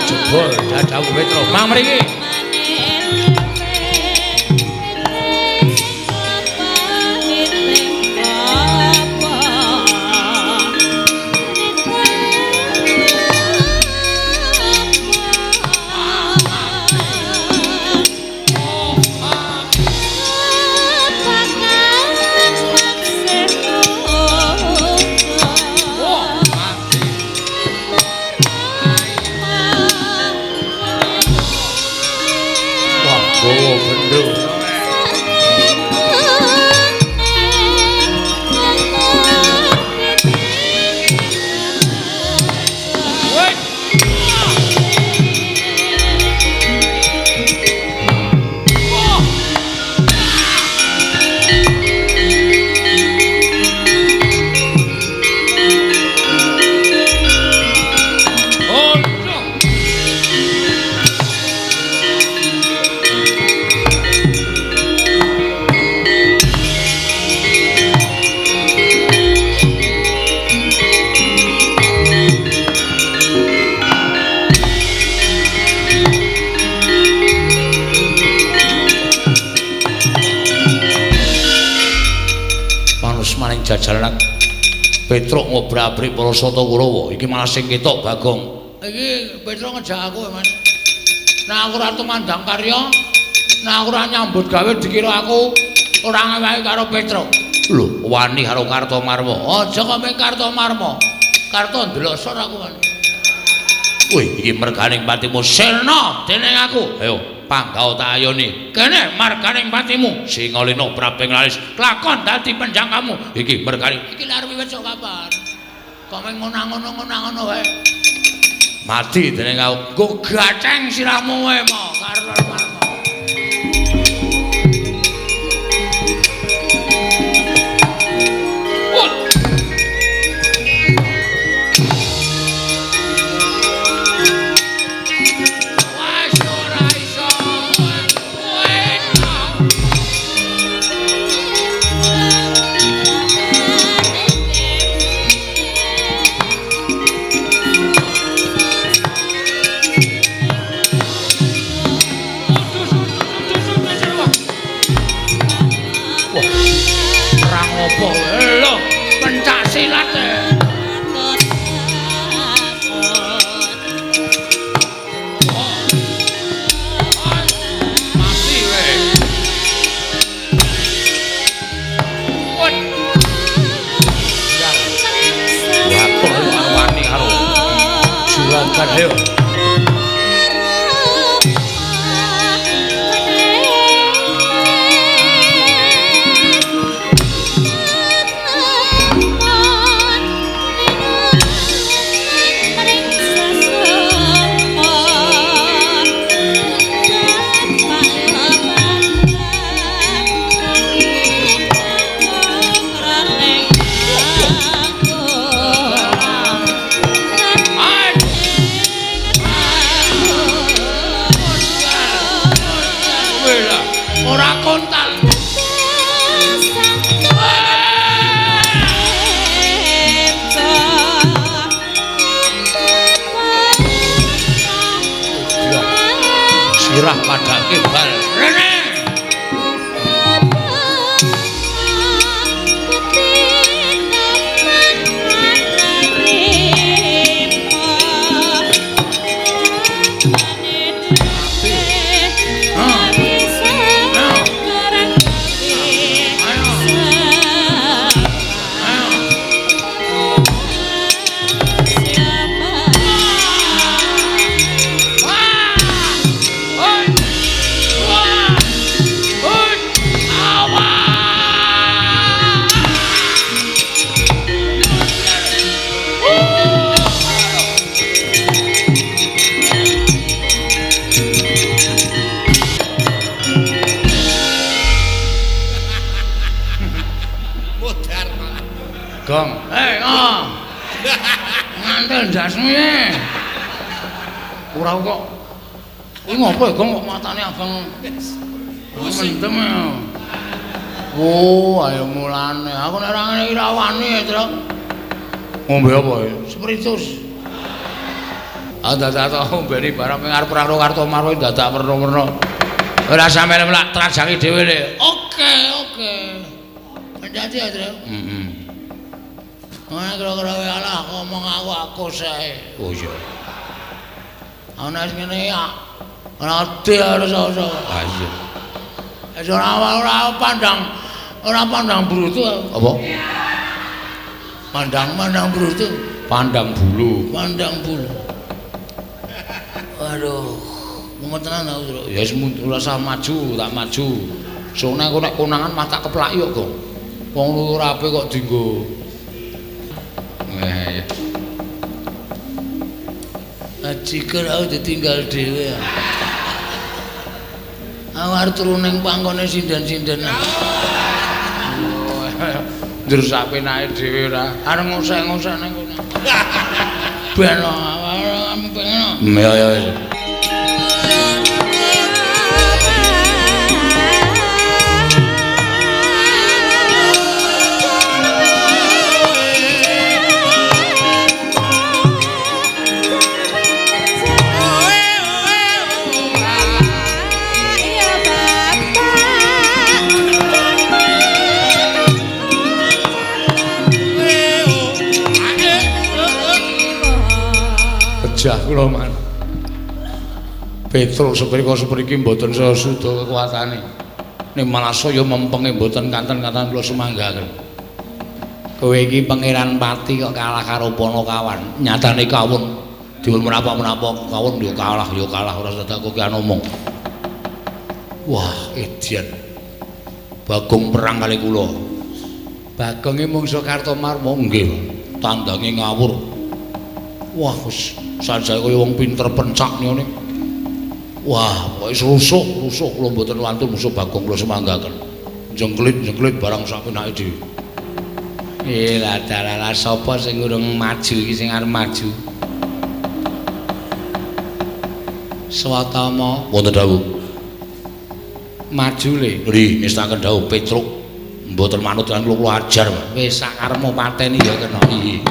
Jebol dadamu Petruk. Mang mriki. jajalanan Petruk ngobrak-abrik para sata Kurawa. Iki malah sing ketok Bagong. Iki Petruk ngejak aku, Mas. Nah aku ora tumandang karya, nah aku ora nyambut gawe dikira aku ora ngewahi karo Petruk. Lho, wani karo Kartomarma. Aja kok ming Kartomarma. Karto ndelosor aku wani. Wih, iki merganing patimu sirna dening aku. Ayo, panggau tak ayoni. Kene marganing patimu Singalina Prabing Laris. Klakon dadi penjangkamu. Iki merganing. Iki lha arep wiwit sok kapan? Kok ming ngono-ngono wae. Mati dening aku. Nggo gaceng sirahmu wae mo Kartomarma. Ayo. Sirah padake bal. Rene. Gong. Hei, oh. Ngantel ndasmu iki. Ora kok. Kuwi ngopo ya, Gong, kok matane abang. Mendem ya. Oh, ayo mulane. Aku nek ora ngene iki ra wani ya, Truk. Ngombe apa ya? Spiritus. Ah, dadak tak ngombeni barang ning arep karo Kartomarwa dadak werna-werna. Ora sampe mlak trajangi dhewe le. Oke, oke. Hati-hati ya, Truk. Heeh. Ora kira-kira wae alah ngomong aku sae. Oh iya. Ana sing ngene ya. Ora ade harus iso. Ha iya. Wis ora pandang brutu. Apa? Pandang brutu. Pandang bulu. Pandang bulu. Waduh, mumet tenan aku, Truk. Ya wis ora usah maju, tak maju. Sone aku nek konangan mah tak keplaki kok, Gong. Wong ora apik kok dienggo. Eh, ya. Ajiker aku ditinggal dhewe. Aku arep turu ning pangkone sinden-sindenan. Njur sak penake dhewe ora. Arep ngosek-ngosek ning kono. Ben pengen. Ya ya wis. kula man. Petruk seprika-sepriki mboten saya suda kekuatane. Ning malah saya mempenge mboten kanten-kanten kula sumanggaken. Kowe iki Pangeran Pati kok kalah karo Panakawan. Nyatane kawon diwun menapa-menapa kawon ya kalah ora sedak kowe omong. Wah, edian. Bagong perang kali kula. Bagonge mungsuh Kartomarma nggih. Tandange ngawur. Wah, wis sanjaya kaya wong pinter pencak ngene. Wah, pokoke rusuh kula mboten wantun musuh Bagong kula semanggaken. Jengklit-jengklit barang sak penake dhewe. Eh, lah sapa sing urung maju iki sing arep maju? Swatama wonten dawuh. Maju le. Nggih, nestaken dawuh Petruk mboten manut lan kula ajar. Wis sak karepmu pateni ya kena. Iya.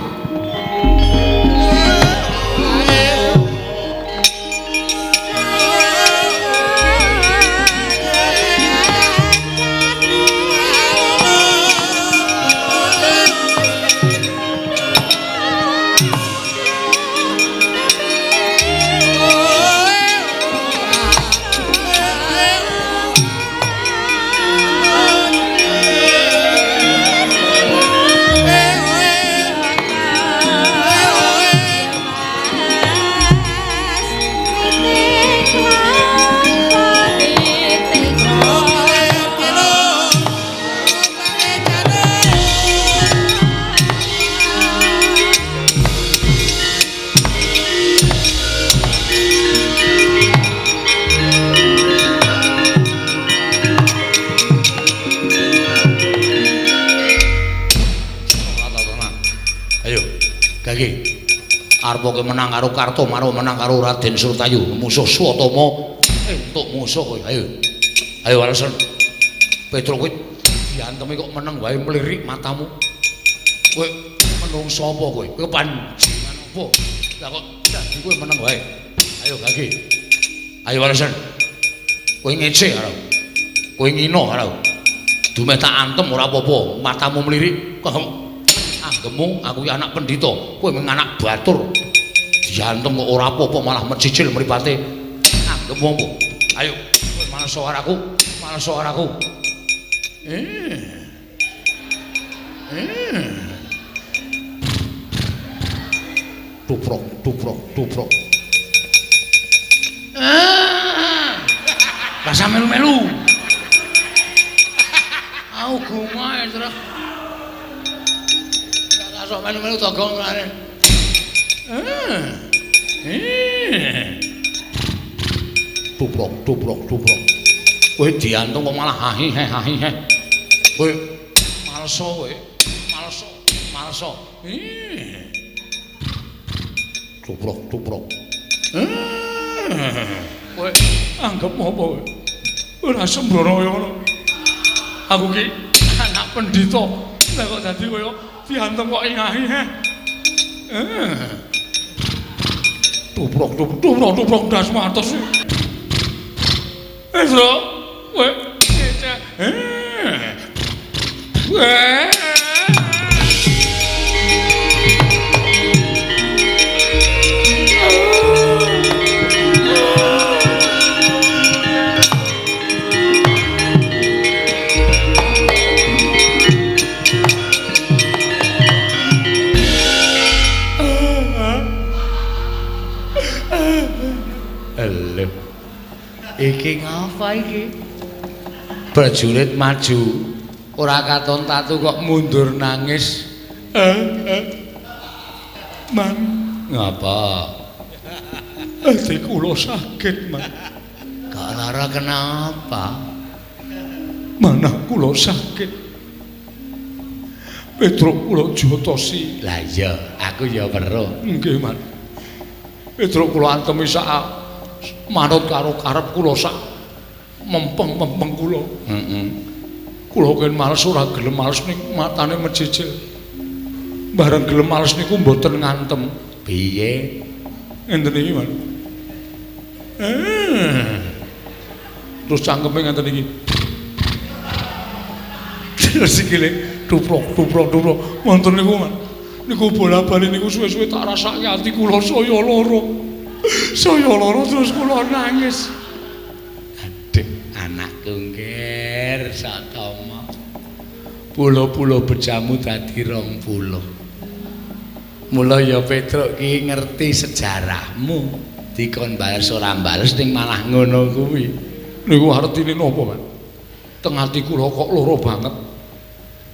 Arep menang karo Kartomarma, menang karo Raden Surtayu, musuh Swatama entuk musuh kowe. Ayo. Ayo walesan. Petruk kowe diantemi kok meneng wae mlirik matamu. Kowe menungso apa kowe? Kowe panjenengan apa? Lah kok dadi kowe meneng wae. Ayo gage. Ayo walesan. Kowe ngece karo. Kowe ngino karo. Dumeh tak antem ora apa-apa, matamu mlirik. Anggemu aku ki anak pendhita, kowe mung anak batur. Diantem kok ora apa-apa malah mecicil mripate. Anggemu apa? Ayo, kowe males karo aku, males karo aku. Tuprok, tuprok, tuprok. Rasa melu-melu. Au gungae terus. Sok melu-melu togong ngene. Tuprok, tuprok, tuprok. Kowe diantung kok malah hahi he hahi he. Kowe malso kowe. Malso, malso. Tuprok, tuprok. Kowe anggap apa kowe? Ora sembrono kaya ngono. Aku ki anak pendhita. Lah kok dadi kaya diantem kok ingahi he. Tuprok tuprok tuprok tuprok ndas matos. Wis lho, kowe ngece. Iki ngapa iki? Prajurit maju, ora katon tatu kok mundur nangis. Man, ngapa? Ati kula sakit, Man. Gak lara kenapa? Manah kula sakit. Petruk kula jotosi. Lah iya, aku ya weruh. Nggih, Man. Petruk kula antemi sak manut karo karep kula sak mempeng-mempeng kula. Heeh. Kula ken males ora gelem males ning matane mecicil. Bareng gelem males niku mboten ngantem. Piye? Ngenten iki, Man. Terus cangkeme ngenten iki. Terus sikile tuprok tuprok tuprok. Wonten niku, Man. Niku bola-bali niku suwe-suwe tak rasake ati kula saya lara. Saya lara terus kula nangis. Aduh, anakku ngger Satama. Pulo-pulo bejamu dadi 20. Mula ya Petruk ki ngerti sejarahmu. Dikon bales ora bales ning malah ngono kuwi. Niku artine napa, Pak? Teng ati kula kok lara banget.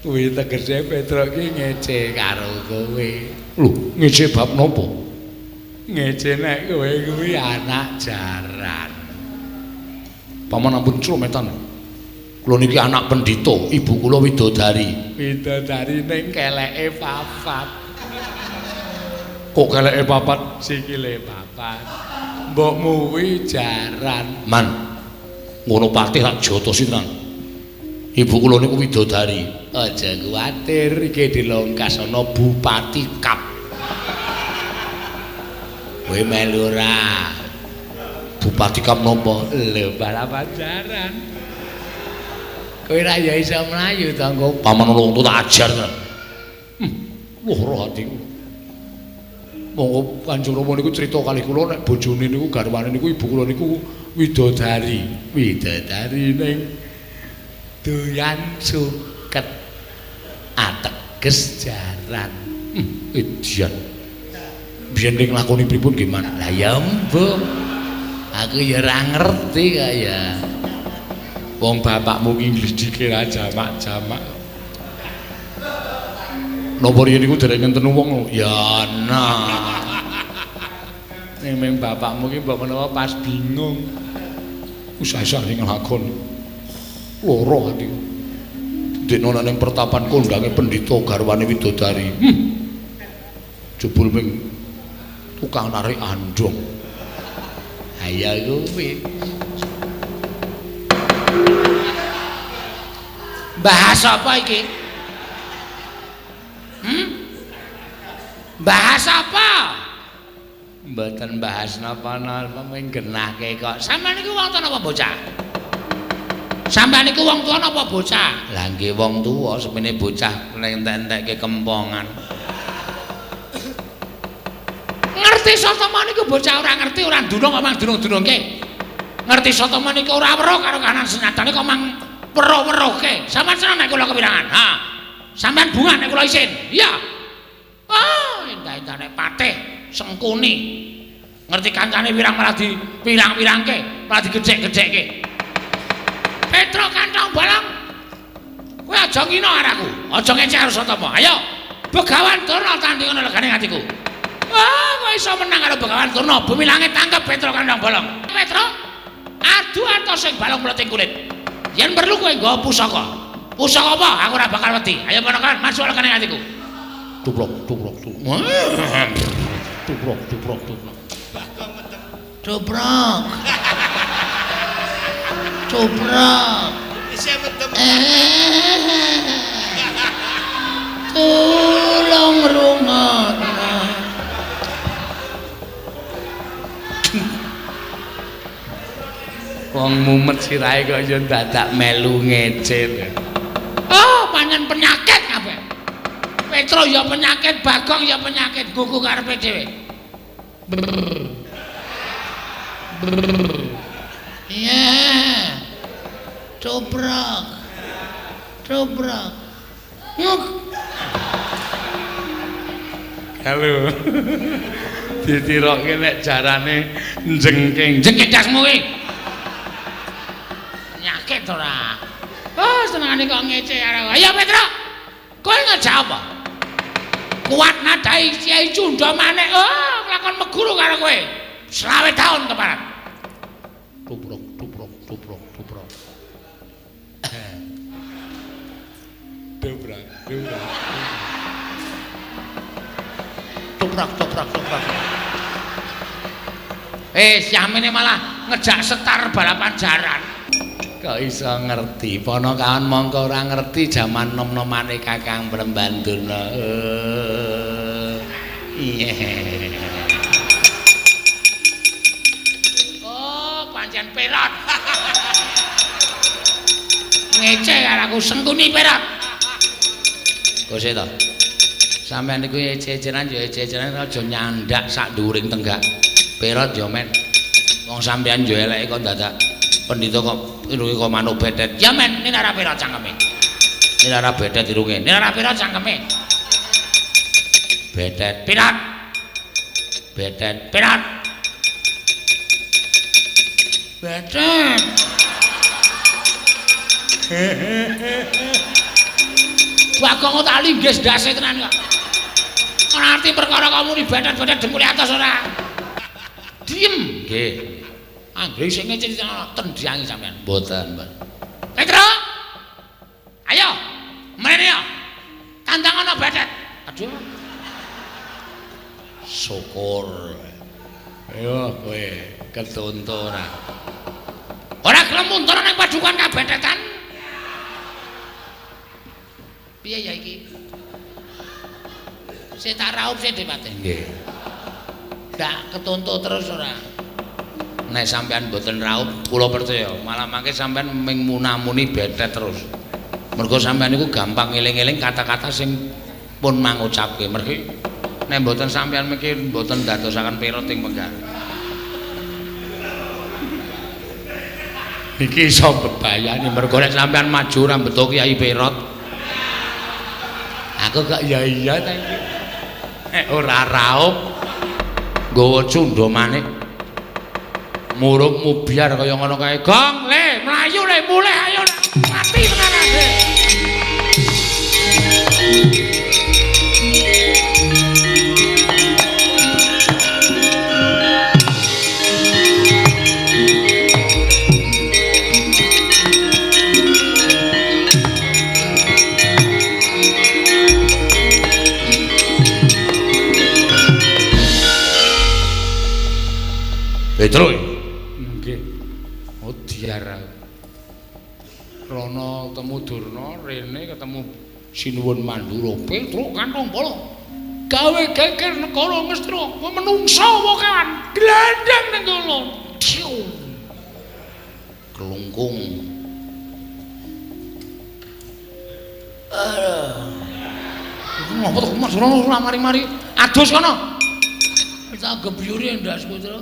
Kuwi tegese Petruk ki ngece karo kowe. Lho, ngece bab napa? Ngece nek kowe kuwi anak jaran. Paman ampun crometan. Kula niki anak pendhita, ibu kula widodari. Widodari ning keleke papat. Kok keleke papat? Sikile papat. Mbokmu kuwi jaran. Man. Ngono patih rak jotosi tenan. Ibu kula niku widodari. Aja kuwatir, iki dilongkas ana Bupati Kap. Kowe melu ora? Bupati Kap napa? Lho, balapan jaran. Kowe ra ya iso mlayu to engko. Paman wong tuwa tak ajar tenan. Lara atiku. Monggo Kanjeng Rama niku crita kalih kula nek bojone niku garwane niku ibu kula niku widodari. Widodari ning doyan suket ateges jaran. Edian. Biyen ning lakoni pripun nggih, Man? Lah ya mbuh. Aku ya ora ngerti kaya. Wong bapakmu ki nglidike ra jamak-jamak. Napa riyen niku dereng ngenten wong? Ya ana. Ning ming bapakmu ki mbok menawa pas bingung. Usah-usah ning nglakon. Lara atiku. Ndekno ning pertapan kondange pendhita garwane widodari. Jebul ming tukang narik andhong. Ha ya kuwi. Bahas apa iki? Bahas apa? Mboten bahas napa-napa, mung genahke kok. Sampeyan niku wong tuwa napa bocah? Sampeyan niku wong tuwa napa bocah? Lah nggih wong tuwa, sepene bocah entek-entekke kempongan. Ngerti Satama niku bocah ora ngerti, ora ndunung kok mang dunung-dunungke. Ngerti Satama niku ora weruh karo kahanan senyatane kok mang weruh-weruhke. Sampeyan seneng nek kula kepirangan? Ha. Sampeyan bunga nek kula isin. Iya. Oh, endah-endah nek patih Sengkuni. Ngerti kancane wirang malah di pirang-pirangke, malah digedhek-gedhekke. Petruk kantong bolong. Kowe aja ngina karo aku, aja ngecek karo Satama. Ayo, Begawan Durna tandingono legane atiku. Ah, kowe iso menang karo Begawan Durna, bumi langit tangkep Petruk kantong bolong. Petruk, adu atos sing balung mleting kulit. Yen perlu kowe nggawa pusaka. Pusaka apa? Aku ora bakal wedi. Ayo ponakan, masuk legane atiku. Tubrok, tubrok, tubrok. Tubrok, tubrok, tubrok. Tubrok. Tubrok. Tulung rungokno. Wong mumet sirahe kok ya dadak melu ngece. Oh, pancen penyakit kabeh. Petro ya penyakit, Bagong ya penyakit, gugu karepe dhewe. Iya. Cobrok. Cobrok. Nguk. Halo. Ditirokke nek jarane njengking. Njengking dasmu kuwi. Penyakit ora. Oh, senengane kok ngece karo. Ayo Petro. Kowe ngejak apa? Kuat nadai Kyai Cunda Manik. Oh, lakon meguru karo kowe. 20 tahun keparat. Tubrok, tubrok, tubrok, tubrok. Dobrak, dobrak. Tobrak, tobrak, tobrak. Syamene malah ngejak setar balapan jaran. Kok iso ngerti? Ponokawan mongko ora ngerti jaman nom-nomane Kakang Brembanduna. Iya. Oh, pancen perot. Ngece karo aku Sengkuni perot. Kose to. Sampeyan niku ece-ecenan ya ece-ecenan aja nyandak sak dhuwuring tenggak. Perot ya men. Wong sampean yo eleke kok dadak pendhita kok irunge kok manuk betet. Ya men, ini ora perot cangkeme. Ini ora betet irunge. Ini ora perot cangkeme. Betet pirot. Betet pirot. Betet. Bagong tak linggis ndase tenan kok. Ora arti perkara kok muni betet-betet dengkule atos ora. Diem. Nggih. Anggere sing ngece tendyangi sampean. Mboten, Mbak. Petro. Ayo. Mrene yo. Tandang ana betet. Aduh. Syukur. Ayo kowe ketonto ora. Ora gelem muntur ning padukan kabetetan. Piye ya iki? Sik tak raup sik Depate. Nggih. Ndak ketonto terus ora. Nek sampean mboten raup, kula percaya malah mangke sampean ming munamuni betet terus. Mergo sampean niku gampang ngeling-eling kata-kata sing pun mangucapke. Mergi nek mboten sampean miki mboten ndadosaken perot ing penggal. Iki iso bebayani mergo nek sampean maju ora mbeto Kyai Perot. Aku kok ya iya ta iki. Nek ora raup nggawa cundha manik. Muruk mubyar kaya ngono kae. Gong, le, mlayu le, mulih ayo. Mati tenan ade. Petro. Nggih. Oh diar aku. Rono ketemu Durna, rene ketemu Sinuwun Mandura. Petro kantong polo. Gawe geger negara Ngastina, menungsa apa kewan? Glandang ning kono. Diu. Kelungkung. Aduh. Ngopo to Mas Rono ora mari-mari. Adus kono. Tak gebyuri ndasku, Tru.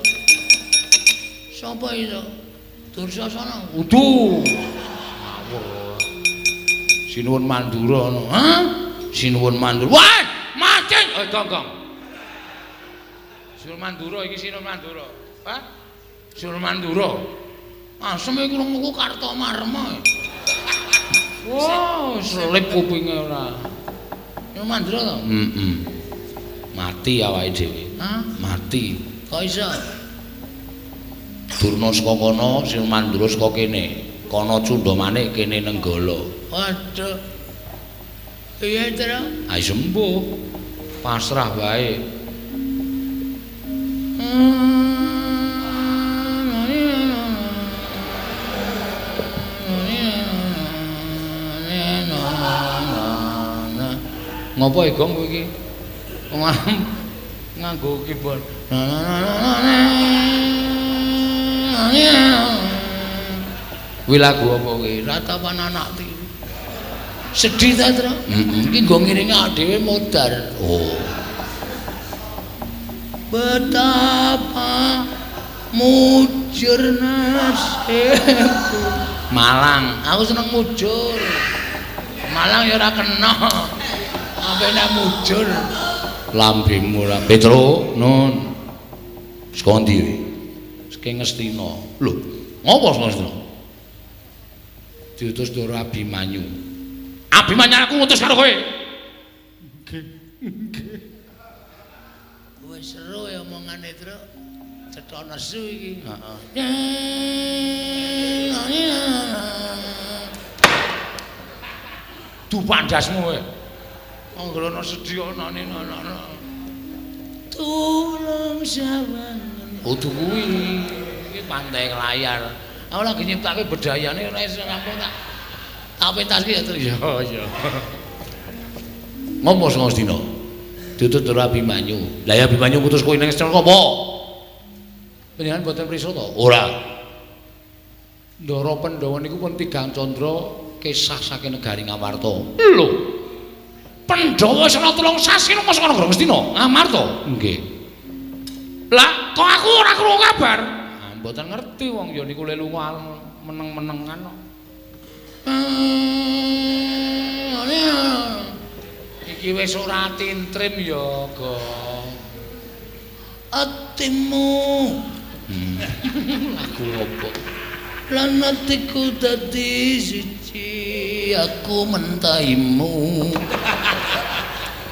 Sapa itu? Dursasana. Udu. Ngawur. Sinuwun Mandura ngono. Hah? Sinuwun Mandura. Wah, mati. Eh, gong, gong. Sinuwun Mandura iki Sinuwun Mandura. Hah? Sinuwun Mandura. Asem iki krunguku Kartomarma. Wah, selip kupinge ora. Sinuwun Mandura to? Heeh. Mati awake dhewe. Hah? Mati. Kok iso? Durna saka kono, Sinuwun Mandura saka kene. Kono cundha manik, kene Nenggala. Waduh. Piye, Tru? Ayo sembuh. Pasrah wae. Ngopo e, Gong, kowe iki? Nganggo keyboard. Kuwi lagu apa kuwi? Ratapan anak tiri. Sedih ta, Tru? Heeh. Iki nggo ngiringi awake dhewe modar. Oh. Betapa mujur nasibku. Malang, aku seneng mujur. Malang ya ora kena. Sampe nek mujur. Lambemu ora. Petro, nun. Saka ndi kowe? Saking Ngastina. Lho, ngopo saka Ngastina? Diutus Ndara Abimanyu. Abimanyu aku ngutus karo kowe. Nggih. Nggih. Wis seru ya omongane, Tru. Cetha nesu iki. Heeh. Dupak ndasmu kowe. Anggere ana sedih ana ana. Tulung sawangen. Kudu kuwi. Iki pantai layar. Aku lagi nyiptake bedayane ora iso rampung tak. Tak pentaske ya, Tru. Ya, ya. Ngopo sing dina? Diutus Ndara Abimanyu. Lah ya Abimanyu ngutus kowe ning Ngastina apa? Panjenengan mboten prisa to? Ora. Ndara Pandhawa niku pun tigang candra kesah saking negari Ngamarta. Lho. Pandhawa wis ana 3 sasi nang saka negara Ngastina, Ngamarta. Nggih. Lah, kok aku ora krungu kabar? Ah, mboten ngerti wong ya niku le lunga meneng-menengan kok. Iki wis ora tintrim ya, Gong. Atimu. Lagu opo? Lan atiku dadi siji, aku mentaimu.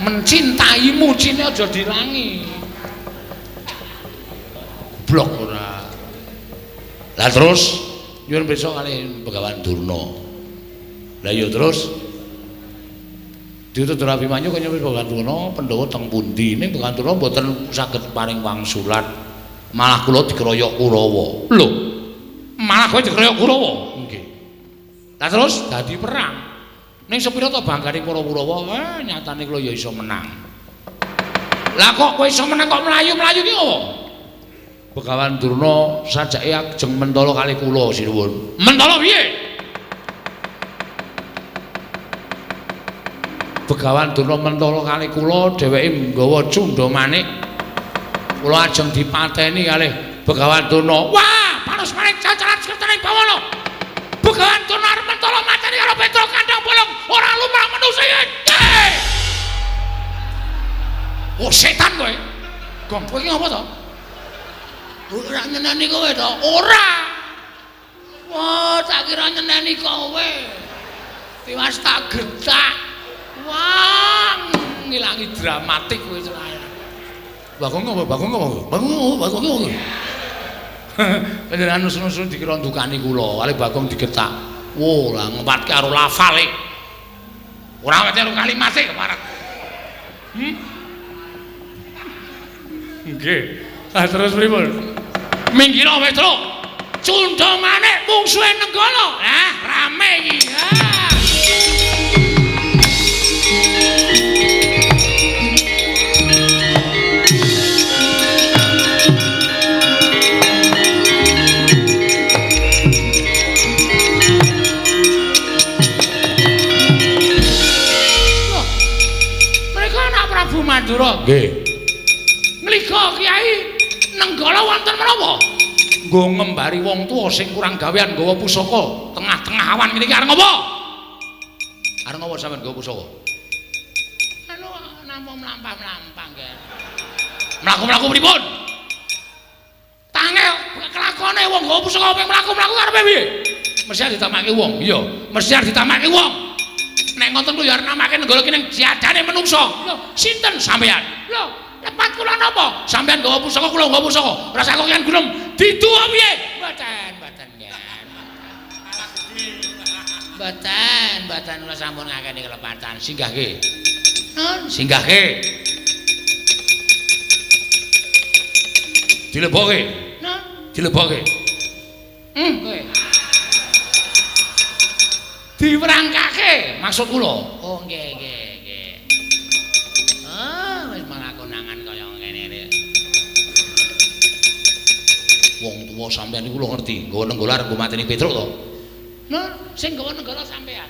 Mencintaimu cine aja dilangi. Goblok ora. Lah terus nyuwun pirsa kalih Begawan Durna. Lah iya terus diutus Abimanyu kaya Begawan Durna Pandhawa teng pundi? Ning Begawan Durna mboten saged paring wangsulan. Malah kula dikeroyok Kurawa. Lho, malah kowe dikeroyok Kurawa? Nggih. Lah terus dadi perang. Ning sepira to banggane para Kurawa, nyatane kula ya iso menang. Lah kok kowe iso menang kok mlayu-mlayu ki opo? Begawan Durna sajake ajeng mentala kalih kula sinuwun. Mentala piye? Begawan Durna mentala kalih kula, dheweke nggawa cundha manik. Kula ajeng dipateni kalih Begawan Durna. Wah, panus manik cacaran sekertane bawana. Begawan Durna arep mentala mateni karo Petruk kandhang bolong, ora lumrah manusa iki. Oh setan kowe. Gong, kowe iki ngopo to? Ora nyeneni kowe to? Ora. Wah, tak kira nyeneni kowe. Tiwas tak getak. Wah, ngilangi dramatik kowe celaya. Bagong apa? Bagong apa? Bagong apa? Bagong apa? Panjenengan nusun-nusun dikira ndukani kula, kali Bagong digetak. Wo, lah ngempatke karo lafale. Ora wete karo kalimate keparat. Nggih. Lah terus pripun? Minggiro Petruk. Cundha manik mungsuhe Nenggala. Lah, rame iki. Ah. Loh, mereka anak Prabu Mandura. Nggih. Ngliga Kyai Nenggala wonten menapa? Nggo ngembari wong tuwa sing kurang gawean nggawa pusaka tengah-tengah awan ngene iki arep ngopo? Arep ngopo sampean nggawa pusaka? Anu namung mlampah-mlampah nggih. Mlaku-mlaku pripun? Tangel kelakone wong nggawa pusaka ping mlaku-mlaku karepe piye? Mesti arep ditamake wong. Iya, mesti arep ditamake wong. Nek ngoten kuwi ya arep namake Nenggala ki ning jadane menungsa. Lho, sinten sampean? Lho, lepat kula napa? Sampean nggawa pusaka, kula nggawa pusaka. Rasa kok kian gunung didu piye? Mboten, mboten nggih. Mboten, mboten kula sampun ngakeni kelepatan. Singgahke. Nun, singgahke. Dilebokke. Nun, dilebokke. Kowe. Diwerangkake maksud kula. Oh, nggih, nggih, nggih. Ah, wis malah konangan kaya ngene iki. Wong tuwa sampean niku lho ngerti, nggawa Nenggala arep nggo mateni Petruk to? Nah, sing nggawa Nenggala sampean.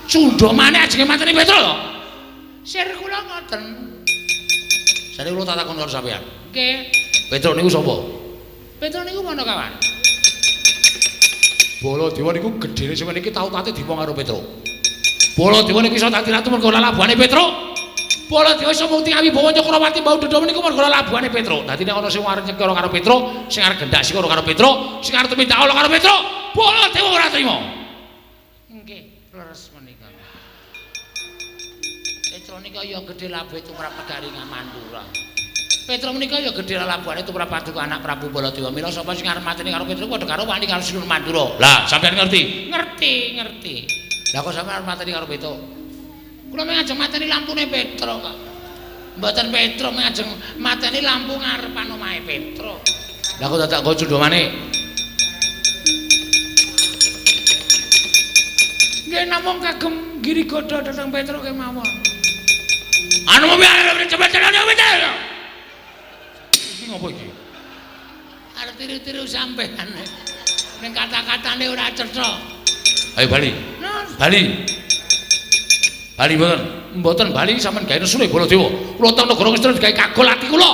Cundha maneh ajenge mateni Petruk to? Sir kula ngoten. Sare kula tak takon karo sampean. Nggih. Petruk niku sapa? Petruk niku Panakawan. Baladewa niku gedhene sampeyan iki tau tate diwong karo Petruk. Baladewa niku iso dadi ratu mergo lalabuhane Petruk. Baladewa iso mukti awibawa Cakrawati mbau dendha niku mergo lalabuhane Petruk. Dadi nek ana sing arep nyekara karo Petruk, sing arep gendak sikara karo Petruk, sing arep tumindak ala karo Petruk, Baladewa ora trima. Nggih, leres menika. Petruk nika ya gedhe labuhe tumrap Pegaringan Mandura. Petruk menika ya gedhe lalabuhane tumrap paduka anak Prabu Baladewa. Mila sapa sing arep mateni karo Petruk padha karo wani karo Sinuwun Mandura. Lah, sampeyan ngerti? Ngerti, ngerti. Lah kok sampeyan arep mateni karo Petruk? Kula mung ajeng mateni lampune Petruk kok. Mboten Petruk mung ajeng mateni lampu ngarepan omahe Petruk. Lah kok dadak nggo cundha manik? Nggih namung kagem giri godha dhateng Petruk kemawon. Anu iki ngopo iki? Arep tiru-tiru sampean. Ning kata-katane ora cetha. Ayo bali. Bali. Bali mboten. Mboten bali sampean gawe nesune Baladewa. Kula teng negara Ngastina digawe kagol ati kula.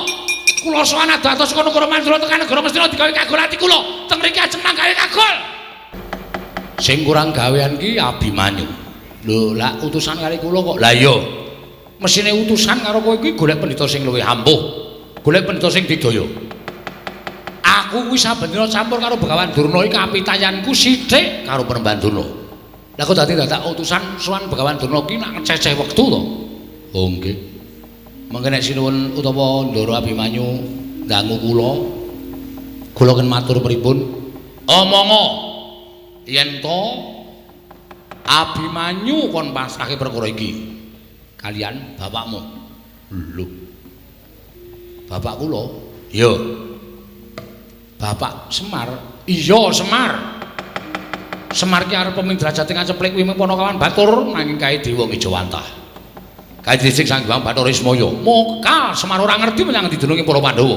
Kula sowan ado-ado saka negara Mandura tekan negara Ngastina digawe kagol ati kula. Teng mriki ajeng manggawe kagol. Sing kurang gawean ki Abimanyu. Lho, lak utusan kali kula kok. Lah iya. Mesine utusan karo kowe kuwi golek pendhita sing luwih ampuh. Golek pendhita sing didaya. Aku kuwi saben dina campur karo Begawan Durna iki kapitayanku sithik karo Panembahan Durna. Lah kok dadi dadak utusan sowan Begawan Durna ki nak ngececeh wektu to? Oh nggih. Mangke nek sinuwun utawa Ndara Abimanyu dangu kula, kula ken matur pripun? Omonga yen to Abimanyu kon pasrahke perkara iki kalian bapakmu. Lho. Bapak kula? Iya. Bapak Semar? Iya, Semar. Semar ki arep pemidrajate ngaceplik kuwi Panakawan Batur nanging kae dewa ngejawantah. Kae dhisik Sang Hyang Bathara Ismaya. Moka Semar ora ngerti menyang ngendi dununge para Pandhawa.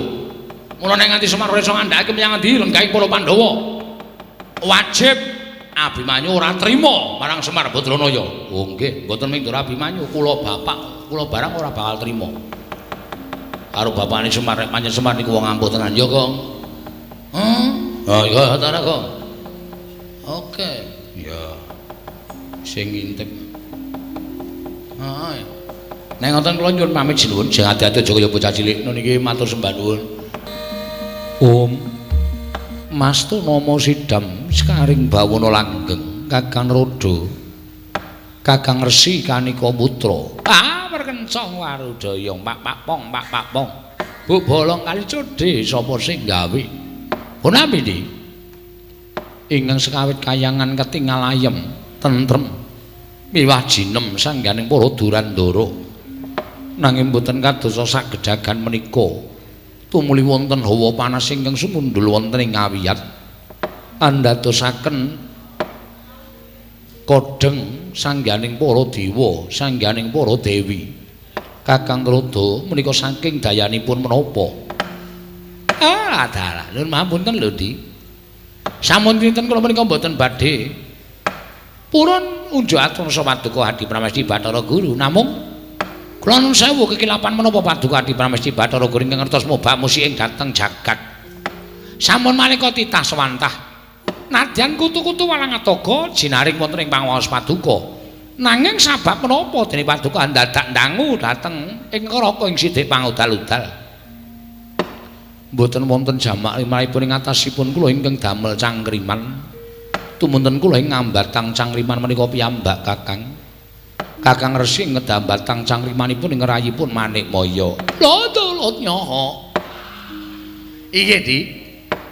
Mula nek nganti Semar ora iso ngandhakake menyang ngendi lenggahing para Pandhawa. Wajib Abimanyu ora trima marang Semar Badranaya. Oh nggih, mboten mung Ndara Abimanyu, kula bapak, kula barang ora bakal trima. Karo bapakne Semar, nek pancen Semar niku wong ampuh tenan ya, Kong. Hah? Oh iya, ta Kong. Oke. Ya. Sing ngintip. Heeh. Nek ngoten kula nyuwun pamit sinuwun, sing ati-ati aja kaya bocah cilik. Nun iki matur sembah nuwun. Om Mastu nama sidam sekaring bawana langgeng Kakang Roda Kakang Resi Kanika Putra. Ah perkencong warudaya pak pak pong pak pak pong. Bu bolong kali codhe sapa sing gawe? Punapi di? Ingkang sekawit kayangan ketingal ayem tentrem miwah jinem sangganing para durandara. Nanging boten kadosa sagedagan menika. Tumuli wonten hawa panas ingkang sumundul wonten ing ngawiyat andadosaken kodheng sangganing para dewa, sangganing para dewi. Kakang Roda menika saking dayanipun menapa? Ah, dalah. Nuwun mapunten lho, Di. Sampun dinten kula menika mboten badhe purun unjuk atur paduka Adi Pramesti Bathara Guru, namung kula nuwun sewu kekilapan menapa paduka Adi Pramesti Bathara Guru ingkang ngertos mobak musik ing dhateng jagat. Sampun maneka titah sewantah. Nadyan kutu-kutu walang atoga jinaring wonten ing pangaos paduka. Nanging sabab menapa dene paduka ndadak ndangu dhateng ing neraka ing sidik pangudal-udal. Mboten wonten jamak limrahipun ing atasipun kula ingkang damel cangkriman. Tumunten kula ing ngambatang cangkriman menika piyambak Kakang. Kakang Resi ngedambatang cangkrimanipun ing rayipun Manikmaya. Lho tulut nyoho. Inggih, Di.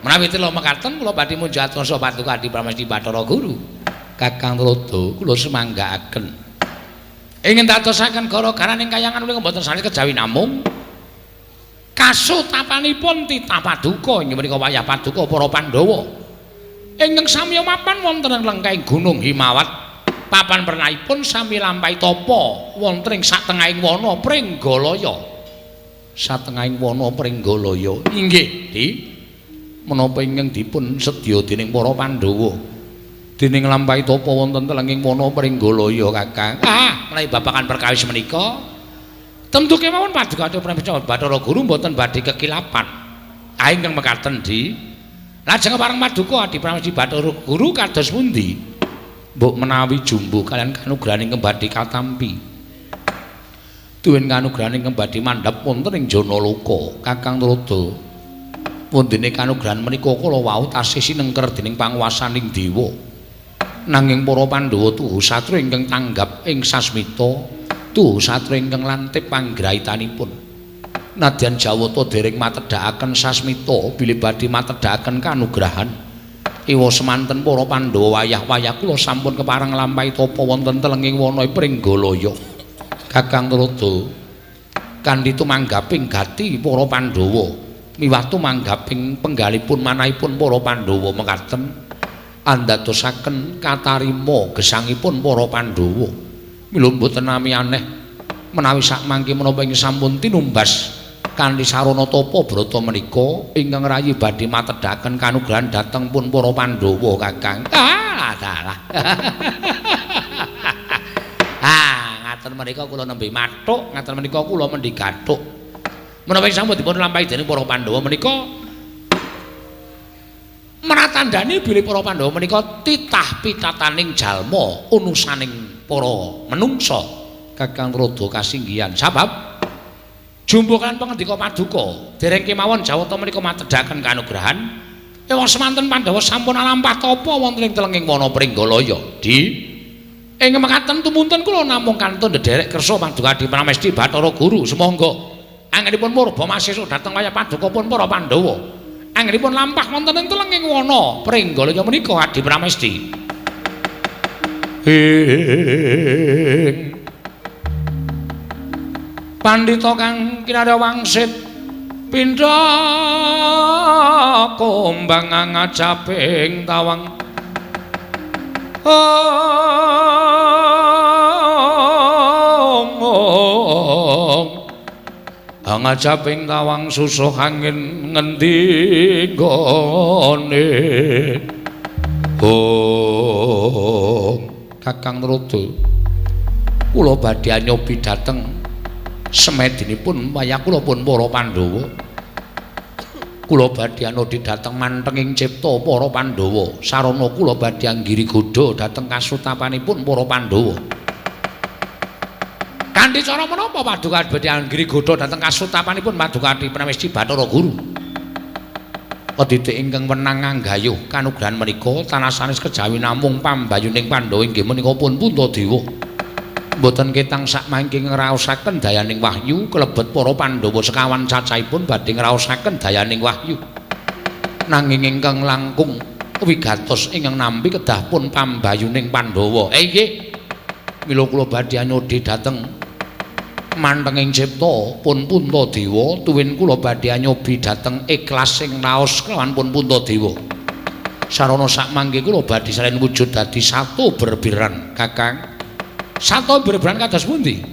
Menawi tela mekaten kula badhe munjat rasa paduka Adi Pramesti Bathara Guru. Kakang Roda kula sumanggaaken. Ingin dadosaken gara-garaning kayangan menika mboten sanes kejawi namung kasutapanipun titah paduka inggih menika wayah paduka para Pandhawa. Ingkang sami mapan wonten ing lengkahing Gunung Himawat. Papan pernahipun sami lampahi tapa wonten ing satengahing wana Pringgalaya. Satengahing wana Pringgalaya. Inggih, Di. Menapa ingkang dipun sedya dening para Pandhawa? Dening lampahi tapa wonten telenging wana Pringgalaya, Kakang. Ah, menawi babagan perkawis menika tentu kemawon paduka Pramesti Bathara Guru mboten badhe kekilapan. Ah ingkang mekaten, Di. Lajeng pareng paduka Adi Pramesti Bathara Guru kados pundi? Mbok menawi jumbuh kalian kanugrahan ingkang badhe katampi. Tuwin kanugrahan ingkang badhe mandhap wonten ing Janaloka, Kakang Roda. Wondene kanugrahan menika kala wau tasih sinengker dening panguwasaning dewa. Nanging para Pandhawa tuhu satru ingkang tanggap ing sasmita, tuhu satru ingkang lantip panggraitanipun. Nadyan Jawata dereng matedhakaken sasmita bilih badhe matedhakaken kanugrahan. Iwa semanten para Pandhawa wayah-wayah kula sampun kepareng lampahi tapa wonten telenging wana Pringgalaya. Kakang Roda kanthi tumanggaping gati para Pandhawa miwah tumanggaping penggalipun manahipun para Pandhawa mekaten andadosaken katarima gesangipun para Pandhawa. Mila mboten nami aneh menawi sakmangke menapa ing sampun tinumbas kanthi sarana tapa brata menika ingkang rayi badhe matedhaken kanugrahan dhateng pun para Pandhawa, Kakang. Ah, dalah. Ah, ngaten menika kula nembe mathuk, ngaten menika kula mendhi gathuk. Menapa sampun dipun lampahi dening para Pandhawa menika meratandani bilih para Pandhawa menika titah pitataning jalma unusaning para menungsa Kakang Rada kasinggihan. Sabab jumbuh kan pangandika paduka dereng kemawon Jawata menika matedhaken kanugrahan ewang semanten Pandhawa sampun alampah tapa wonten ing telenging wana Pringgalaya. Di ing mekaten tumunten kula namung kantun ndherek kersa paduka Adi Pramesti Bathara Guru sumangga anggenipun murba masesuk dhateng wayah paduka pun para Pandhawa anggenipun lampah wonten ing telenging wana Pringgalaya menika Adi Pramesti. Ing pandhita kang kinarya wangsit pindha kumbang ngajaping tawang ong ngajaping tawang susuh angin ngendi nggone. Oh Kakang Rada kula badhe nyobi dhateng semedinipun wayah kula pun para Pandhawa. Kula badhe anodi dhateng mantenging cipta para Pandhawa. Sarana kula badhe anggiri godha dhateng kasutapanipun para Pandhawa. Kanthi cara menapa paduka badhe anggiri godha dhateng kasutapanipun paduka Adi Pramesti Bathara Guru? Kedidik ingkang wenang anggayuh kanugrahan menika tanah sanes kejawi namung pambayuning Pandhawa inggih menika pun Puntadewa. Mboten ketang sakmangke ngraosaken dayaning wahyu kelebet para Pandhawa sekawan cacahipun badhe ngraosaken dayaning wahyu. Nanging ingkang langkung wigatos ingkang nampi kedah pun pambayuning Pandhawa. Nggih. Mila kula badhe anyodhi dhateng mantenging cipta pun Puntadewa tuwin kula badhe anyobi dhateng ikhlas sing raos kelawan pun Puntadewa. Sarana sakmangke kula badhe salen wujud dadi satu berbiran Kakang. Sato berberan kados pundi?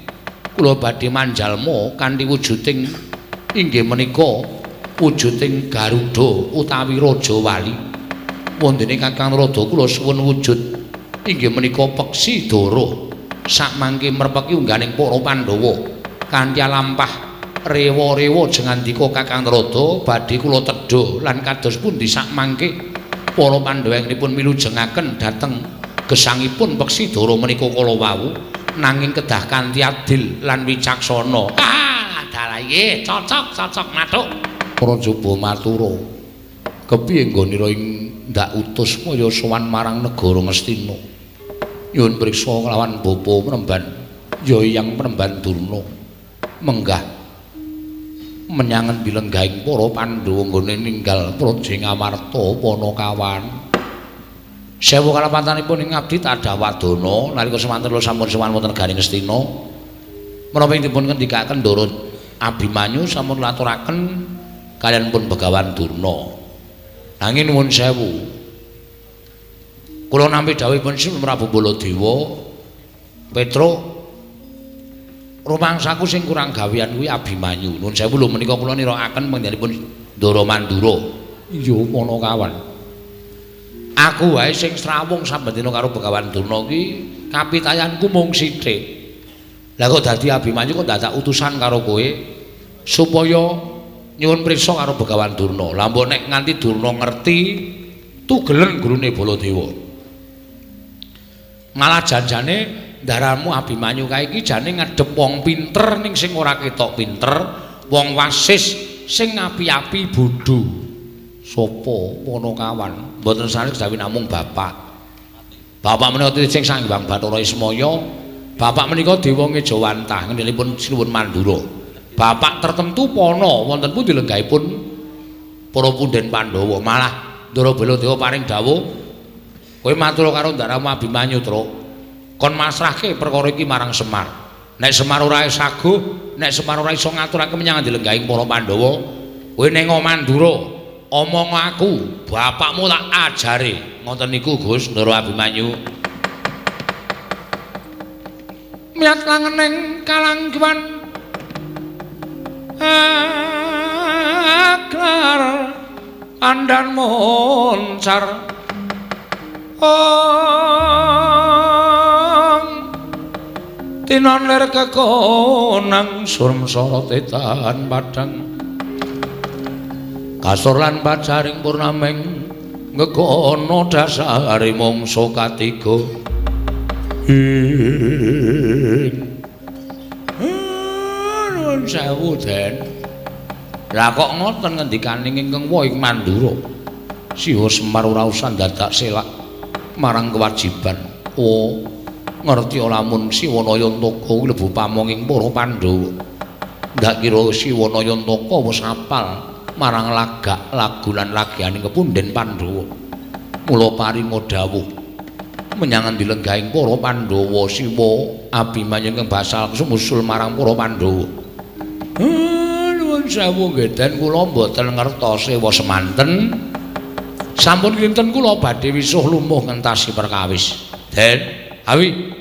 Kula badhe manjalma kanthi wujuding inggih menika wujuding Garuda utawi Raja Wali. Wondene Kakang Rada kula suwun wujud inggih menika peksi dara. Sakmangke merpeki ungganing para Pandhawa kanthi lampah rewa-rewa jengandika Kakang Rada badhe kula tedha lan kados pundi sakmangke para Pandhawa ingipun milujengaken dhateng gesangipun peksi dara menika kala wau nanging kedah kanthi adil lan wicaksana. Ah, dalah nggih, cocok cocok mathuk. Prajuba matura. Kepiye nggonira ing ndak utus kaya sowan marang negara Ngastina? Nyuwun priksa kelawan bapa Premban, ya Hyang Premban Durna. Menggah menyang endi lenggahing para Pandhawa nggone ninggal Praja Ngamarta Panakawan. Sewu kalapatanipun ing abdi tadawadana nalika semanten kula sampun sowan wonten negari Ngastina. Menapa ing dipun ngendikaken Ndara Abimanyu sampun laturaken kaliyan pun Begawan Durna. Nanging nuwun sewu. Kula nampi dawuhipun Sri Prabu Baladewa, Petruk rumangsaku sing kurang gawean kuwi Abimanyu. Nuwun sewu lho menika kula nirakaken panjenenganipun Ndara Mandura. Iya Panakawan. Aku wae sing srawung saben dina karo Begawan Durna iki kapitayanku mung sithik. Lah kok dadi Abimanyu kok dadak utusan karo kowe supaya nyuwun priksa karo Begawan Durna. Lah mbok nek nganti Durna ngerti tugelen gurune Baladewa. Malah janjane ndaramu Abimanyu kae iki jane ngadhep wong pinter ning sing ora ketok pinter, wong wasis sing api-api bodho. Sopo Panakawan? Mboten sanes kejawi namung bapak. Bapak menika tiyang Sang Hyang Bathara Ismaya. Bapak menika dewa ngejawantah ngendelipun Sinuwun Mandura. Bapak tertentu pana wonten pundi lenggahipun para punden Pandhawa. Malah Ndara Baladewa paring dawuh, kowe matur karo ndaramu Abimanyu, Truk. Kon masrahke perkara iki marang Semar. Nek Semar ora saguh, nek Semar ora iso ngaturake menyang lenggahing para Pandhawa, kowe ning Mandura omong aku, bapakmu tak ajare. Ngoten niku Gus Ndara Abimanyu. Miyat langening kalangguan aklar andan moncar ong tinon lir kekonang surm sorote tan padang. Kasor lan pacaring purnaming ngegana dasare mangsa katiga. Ing nuwun sewu, Den. Lah kok ngoten ngendikaning ingkang wa ing Mandura. Siwa Semar ora usah dadak selak marang kewajiban. Oh, ngerti lamun Siwa Nayantaka klebu pamonging para Pandhawa. Ndak kira Siwa Nayantaka wis apal marang lagak lagu lan lagianing kepunden Pandhawa. Mula paringa dawuh menyang endi lenggahing para Pandhawa Siwa Abimanyu ingkang basal sumusul marang para Pandhawa. Nuwun sewu nggih Den, kula mboten ngertos sewa semanten. Sampun kinten kula badhe wisuh lumuh ngentasi perkawis. Den, awi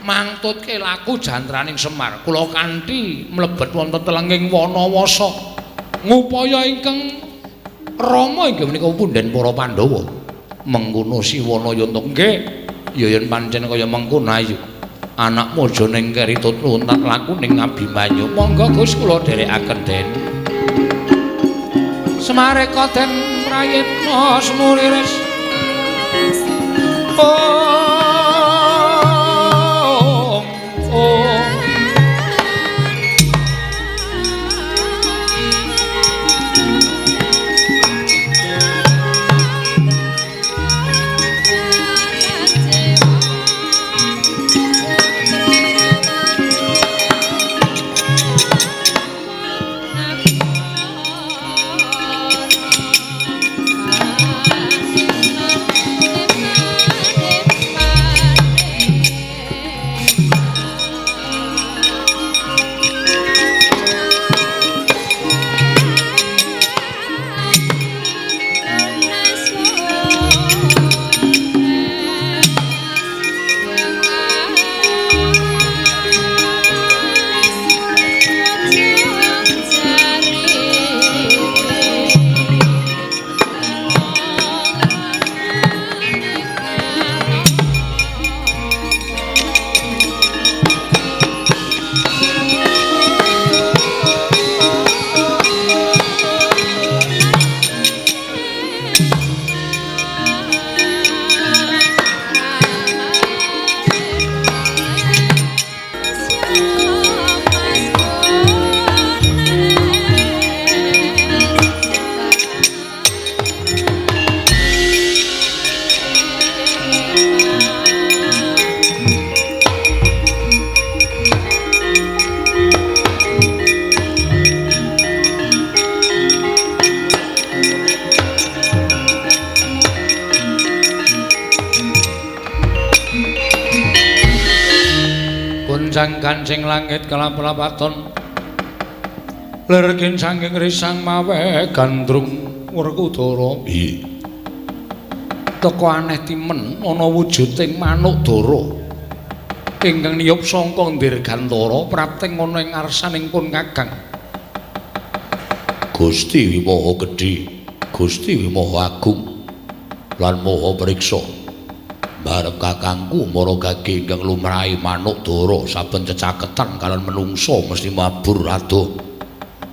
mangtutke laku jantraning Semar. Kula kanthi mlebet wonten telenging Wanawasa ngupaya ingkang rama inggih menika punden para Pandhawa. Mengkono Siwa Nayantaka nggih, ya yen pancen kaya mengkono ayo. Anakmu aja ning keri tut luntak laku ning Abimanyu. Monggo Gus kula dherekaken Den. Semareka den prayitna semuriris. Oh, oh. Kancing langit kelap-lapaton lerkin saking risang mawe gandrung Werkudara. Teko aneh timen ana wujuding manuk dara ingkang niyup sangka dirgantara prapting ana ing ngarsaning pun Kakang. Gusti Maha Gedhe, Gusti Maha Agung lan Maha Priksa. Barep kakangku Maragage ingkang lumrahe manuk dara saben cecaketan kalian menungso mesti mabur adoh.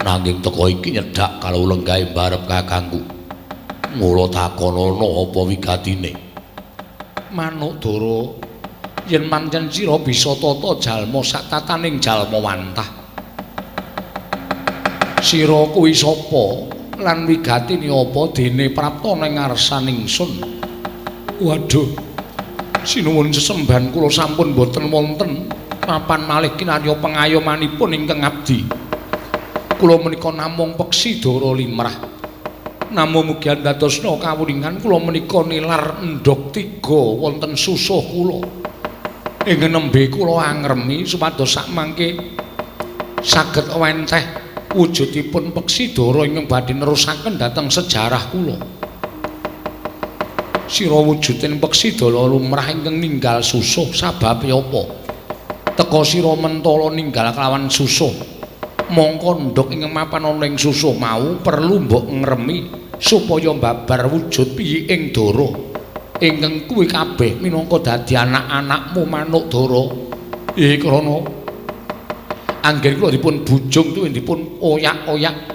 Nanging teko iki nyedhak kalau lenggahe barep kakangku. Mula takonono apa wigatine? Manuk dara, yen pancen sira bisa tata jalma sak tataning jalma wantah. Sira kuwi sapa lan wigatine apa dene prapta ning ngarsaning ingsun? Waduh. Sinuwun sesembahan kula sampun boten wonten papan malih kinarya pengayomanipun ingkang abdi. Kula menika namung peksi dara limrah. Namung mugi andadosna kawuningan kula menika nilar endhog tiga wonten susuh kula. Ingkang nembe kula angremi supados sakmangke saged wenteh wujudipun peksi dara ingkang badhe nerusaken dhateng sejarah kula. Sira wujuding peksi dara lumrah ingkang ninggal susuh sababe apa? Teka sira mentala ninggal kelawan susuh. Mongko ndhog ingkang mapan ana ing susuh mau perlu mbok ngremi supaya mbabar wujud piyiking dara. Ingkang kuwi kabeh minangka dadi anak-anakmu manuk dara. Krana anggen kula dipun bujung tuwin dipun oyak-oyak.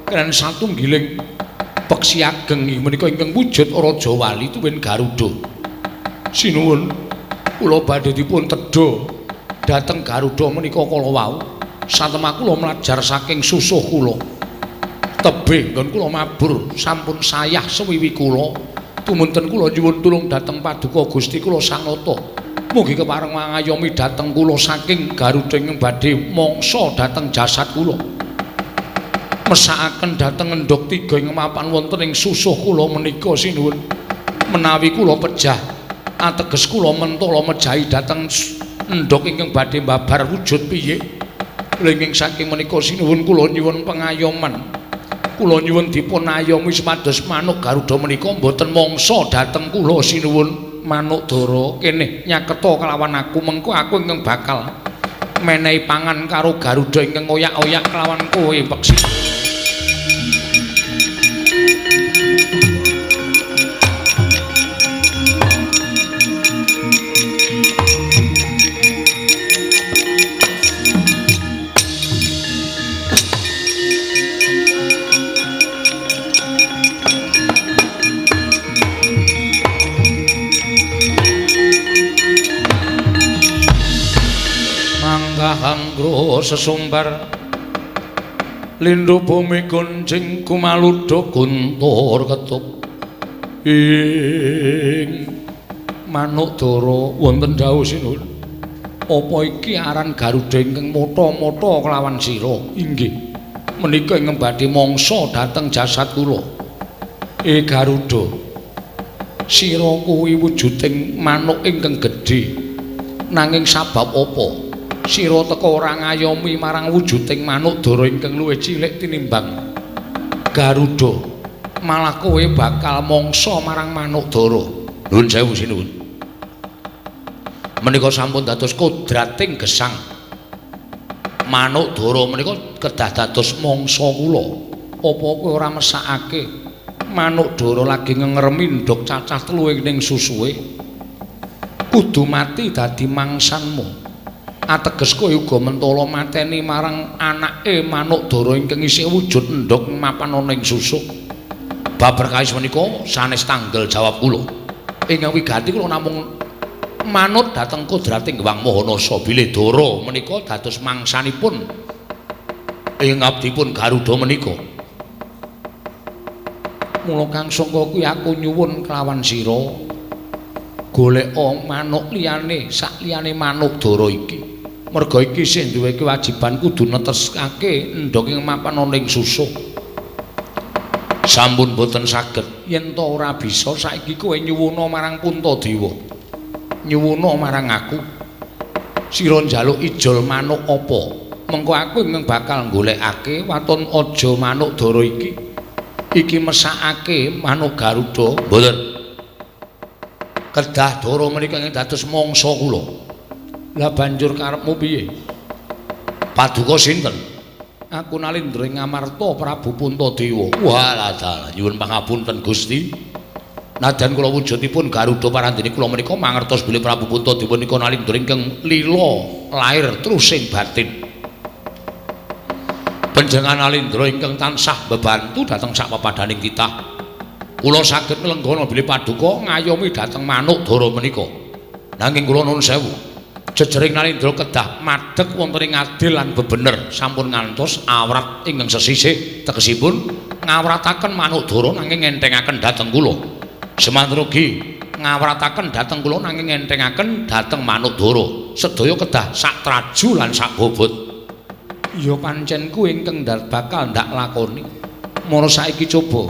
Kren satunggiling peksi ageng menika ingkang wujud Raja Wali tuwin Garuda. Sinuwun, kula badhe dipun tedha dhateng Garuda menika kala wau. Satemah kula mlajar saking susuh kula. Tebih nggon kula mabur sampun sayah sewiwi kula. Tumunten kula nyuwun tulung dhateng Paduka Gusti kula Sang Nata. Mugi kepareng mangayomi dhateng kula saking Garuda ingkang badhe mangsa dhateng jasad kula. Mesakaken dhateng endhog tiga ing mapan wonten ing susuh kula menika sinuwun. Menawi kula pejah ateges kula mentala mejahi dhateng endhog ingkang badhe babar wujud piye. Lenging saking menika sinuwun kula nyuwun pengayoman. Kula nyuwun dipun ayomi supados manuk Garuda menika mboten mangsa dhateng kula sinuwun. Manuk Dara kene nyaketa kelawan aku, mengko aku ingkang bakal menehi pangan karo Garuda ingkang oyak-oyak kelawan kowe peksi. Anggra sesumbar lindhu bumi gonjing kumaludha guntur ketup ing manuk Dara wonten dawuh sinuwun. Apa iki aran Garuda ingkang motha-motha kelawan sira? Inggih, menika ingkang badhe mangsa dhateng jasad kula. Garuda, sira kuwi wujuding manuk ingkang gedhe, nanging sabab apa sira teka ora ngayomi marang wujuding manuk dara ingkang luwih cilik tinimbang Garuda, malah kowe bakal mangsa marang manuk dara. Nuwun sewu sinuwun. Menika sampun dados kodrating gesang. Manuk dara menika kedah dados mangsa kula. Apa kowe ora mesakake manuk dara lagi ngengremi ndhog cacah telu ing susuhe? Kudu mati dadi mangsanmu. Ateges kowe uga mentala mateni marang anake manuk dara ingkang isih wujud endhog mapan ana ing susuk. Bab perkawis menika sanes tanggel jawab kula. Ingkang wigati kula namung manut dhateng kodrating Hyang Maha Nasa bilih dara menika dados mangsanipun ing abdipun Garuda menika. Mula kang sangka kuwi aku nyuwun kelawan sira goleka manuk liyane sak liyane manuk dara iki. Merga iki sing duwe kewajiban kudu neteskake endhog ing mapan ana ing susuh. Sampun boten saged. Yen ta ora bisa saiki kowe nyuwuna marang Puntadewa. Nyuwuna marang aku. Sira njaluk ijol manuk apa? Mengko aku ingkang bakal golekake waton aja manuk dara iki. Iki mesakake manuk Garuda. Mboten. Kedah dara menika ingkang dados mangsa kula. Lah banjur karepmu piye? Paduka sinten? Aku Nalindra ing Amarta Prabu Puntadewa. Walah dalah, nyuwun pangapunten Gusti. Nadyan kula wujudipun Garuda parandene kula menika mangertos bilih Prabu Puntadewa nika Nalindra ingkang lila lair trusing batin. Panjenengan Nalindra ingkang tansah bebantu dhateng sak papadaning titah. Kula saged nglenggana bilih paduka ngayomi dhateng manuk dara menika. Nanging kula nuwun sewu. Jejering Nalindra kedah madheg wonten ing adil lan bebener, sampun ngantos awrat ingkang sesisih tegesipun ngawrataken manuk dara nanging ngenthengaken dhateng kula. Semanten ugi ngawrataken dhateng kula nanging ngenthengaken dhateng manuk dara. Sedaya kedah sak traju lan sak bobot. Ya pancen kuwi ingkang bakal ndak lakoni. Mara saiki coba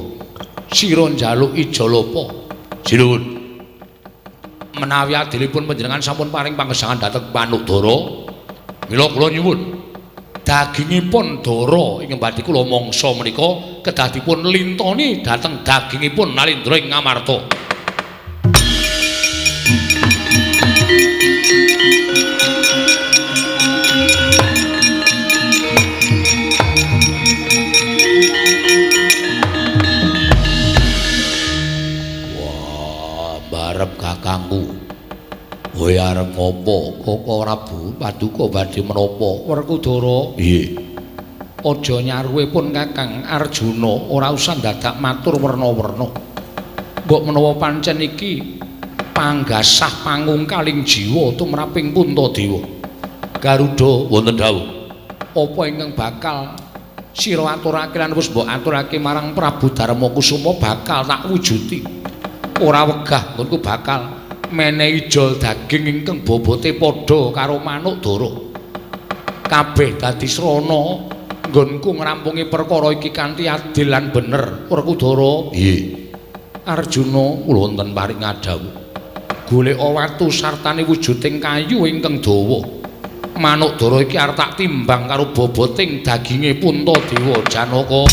sira njaluk ijol apa? Sinuwun. Menawi adilipun panjenengan sampun paring pangesangan dhateng manuk dara, mila kula nyuwun dagingipun dara ingkang badhe kula mangsa menika kedah dipun lintoni dhateng dagingipun Nalindra ing Ngamarta. Wah, barep kakangku. Kowe arep ngopo? Koko Prabu paduka badhe menapa? Werkudara. Nggih. Aja nyaruwe pun Kakang Arjuna, ora usah dadak matur werna-werna. Mbok menawa pancen iki panggasah pangungkaling jiwa tumraping Puntadewa. Garuda wonten dawuh. Apa ingkang bakal sira aturake lan wis mbok aturake marang Prabu Darmakusuma bakal tak wujudi. Ora wegah nggonku bakal menehi jol daging ingkang bobote padha karo manuk dara. Kabeh dadi srana nggonku ngrampungi perkara iki kanthi adil lan bener. Werkudara. Nggih. Arjuna kula wonten paring ngadhawuh. Goleka watu sartane wujuding kayu ingkang dawa. Manuk dara iki arep tak timbang karo boboting daginge Puntadewa Janaka.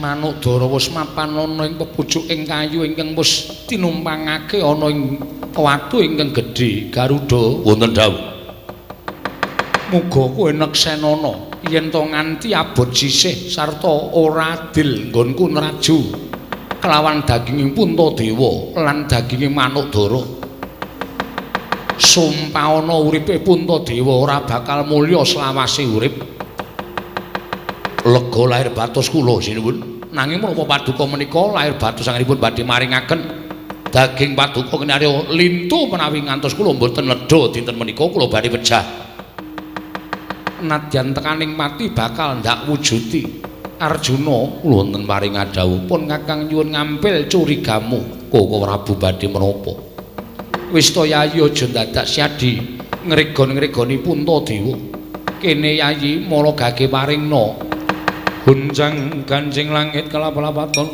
Manuk dara wis mapan ana ing pepucuking kayu ingkang wis tinumpangake ana ing watu ingkang gedhe. Garuda wonten dawuh. Muga kowe neksenana yen to nganti abot sisih sarta ora adil nggonku nraju kelawan daginging Puntadewa lan daginge manuk dara. Sumpah ana uripe Puntadewa ora bakal mulya selawase urip. Lega lahir batos kula sinuwun. Nanging menapa paduka menika lahir batos anggenipun badhe maringaken daging paduka kinarya lintu menawi ngantos kula mboten nedha dinten menika kula badhe pejah. Nadyan tekaning mati bakal ndak wujudi. Arjuna kula wonten paring adhawuh pun Kakang nyuwun ngampil curigamu. Koko Prabu badhe menapa? Wis to Yayi aja dadak syadi ngregon-ngregoni Puntadewa. Kene Yayi mara gage paringna. Guncang ganjing langit kelap-lapaton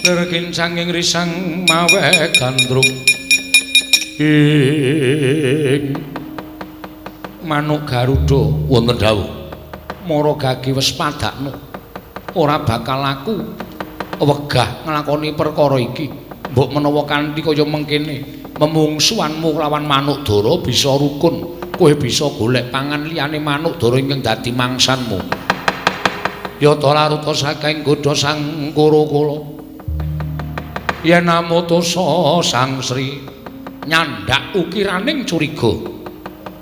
lir kincanging risang mawe gandrung ing manuk Garuda wonten dawuh. Mara gage wis padakno ora bakal aku wegah nglakoni perkara iki. Mbok menawa kanthi kaya mengkene memungsuhanmu lawan manuk dara bisa rukun. Kowe bisa golek pangan liyane manuk dara ingkang dadi mangsanmu. Yata laruta saking godha sang Kura-kura. Yen amutusa Sang Sri nyandak ukiraning curiga.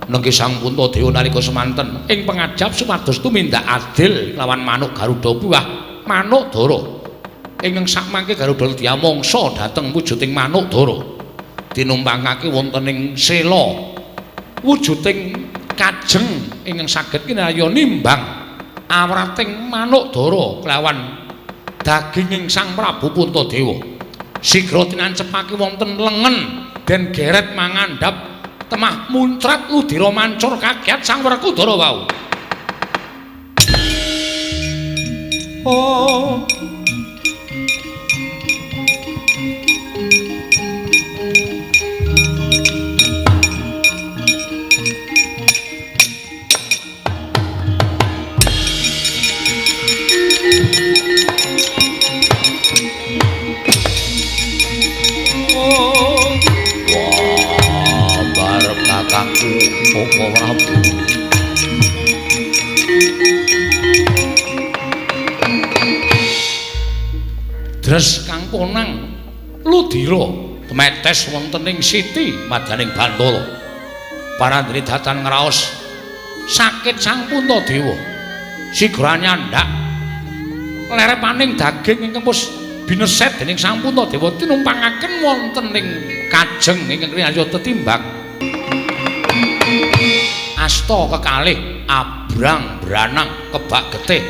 Nengki Sang Puntadewa nalika semanten ing pangajap supados tumindak adil lawan manuk Garuda buah manuk dara. Ingkang sakmangke Garuda diamangsa dhateng wujuding manuk dara. Tinumpangake wonten ing sela wujuding kajeng ingkang saged kinarya nimbang awrating manuk dara kelawan daginging Sang Prabu Puntadewa. Sigra tinancepake wonten lengen den geret mangandhap temah muncrat ludira mancur kagiat Sang Werkudara wau. Oh. Koko Prabu. Dres kang konang ludira temetes wonten ing siti madaning Bantala. Parandene datan ngraos sakit Sang Puntadewa. Sigra nyandak lerepaning daging ingkang wis bineset dening Sang Puntadewa tinumpangaken wonten ing kajeng ingkang kinarya tetimbang. Asta kekalih abrang branang kebak getih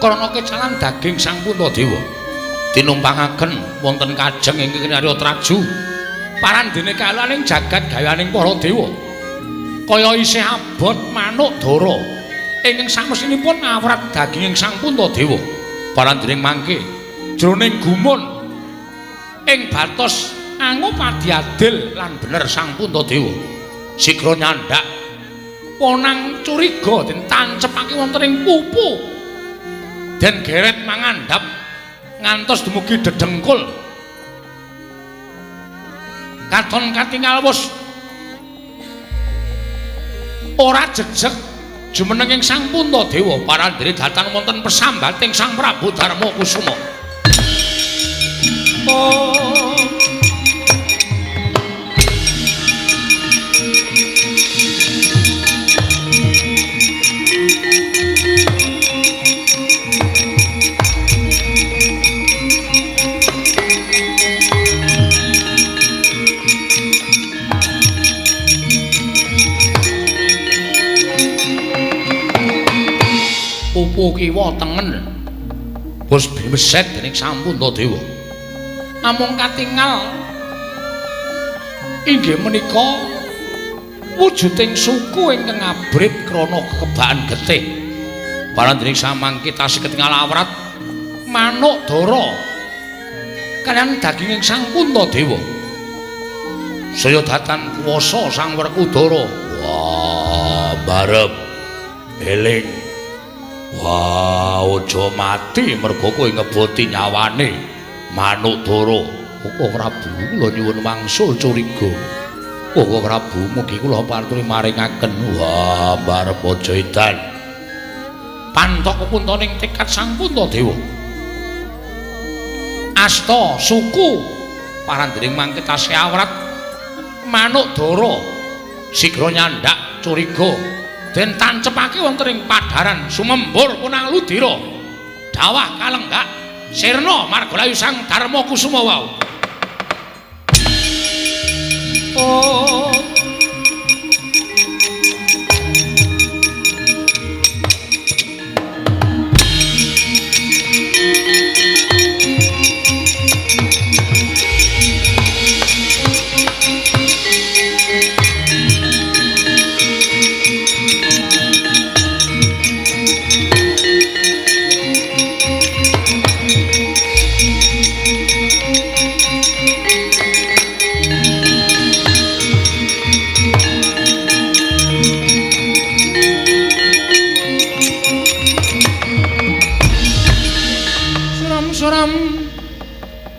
krana kecalan daging Sang Puntadewa tinumpangaken wonten kajeng ingkang kinarya traju. Parandene kalaning jagat gaweaning para dewa kaya isih abot manuk dara ingkang samesinipun awrat daginging Sang Puntadewa. Parandene mangke jroning gumun ing batos angupadi adil lan bener Sang Puntadewa. Sigra nyandak ponang curiga den tancepake wonten ing pupu. Den geret mangandhap ngantos dumugi dedengkul. Katon katingal wus ora jejeg jumenenging Sang Puntadewa parandene datan wonten pesambating Sang Prabu Darma Kusuma. Oh. Pupu kiwa tengen wis bimeset dening Sang Puntadewa. Namung katingal inggih menika wujuding suku ingkang abrit krana kekebaan getih. Parandene samangke tasih ketingal awrat manuk dara kaliyan daginging Sang Puntadewa. Saya datan kuwasa Sang Werkudara. Wah, barep eling. Wah, aja mati mergo kowe ngeboti nyawane manuk dara. Koko Prabu kula nyuwun wangsul curiga. Koko Prabu mugi kula paturi maringaken. Wah, barep aja edan. Pantok kepuntoning tekad Sang Puntadewa. Asta suku parandene mangke tasih awrat manuk dara sigra nyandak curiga. Den tancepake wonten ing padharan sumembur punang ludira dawah kalenggak sirna margalayu Sang Darma Kusuma wau. Oh.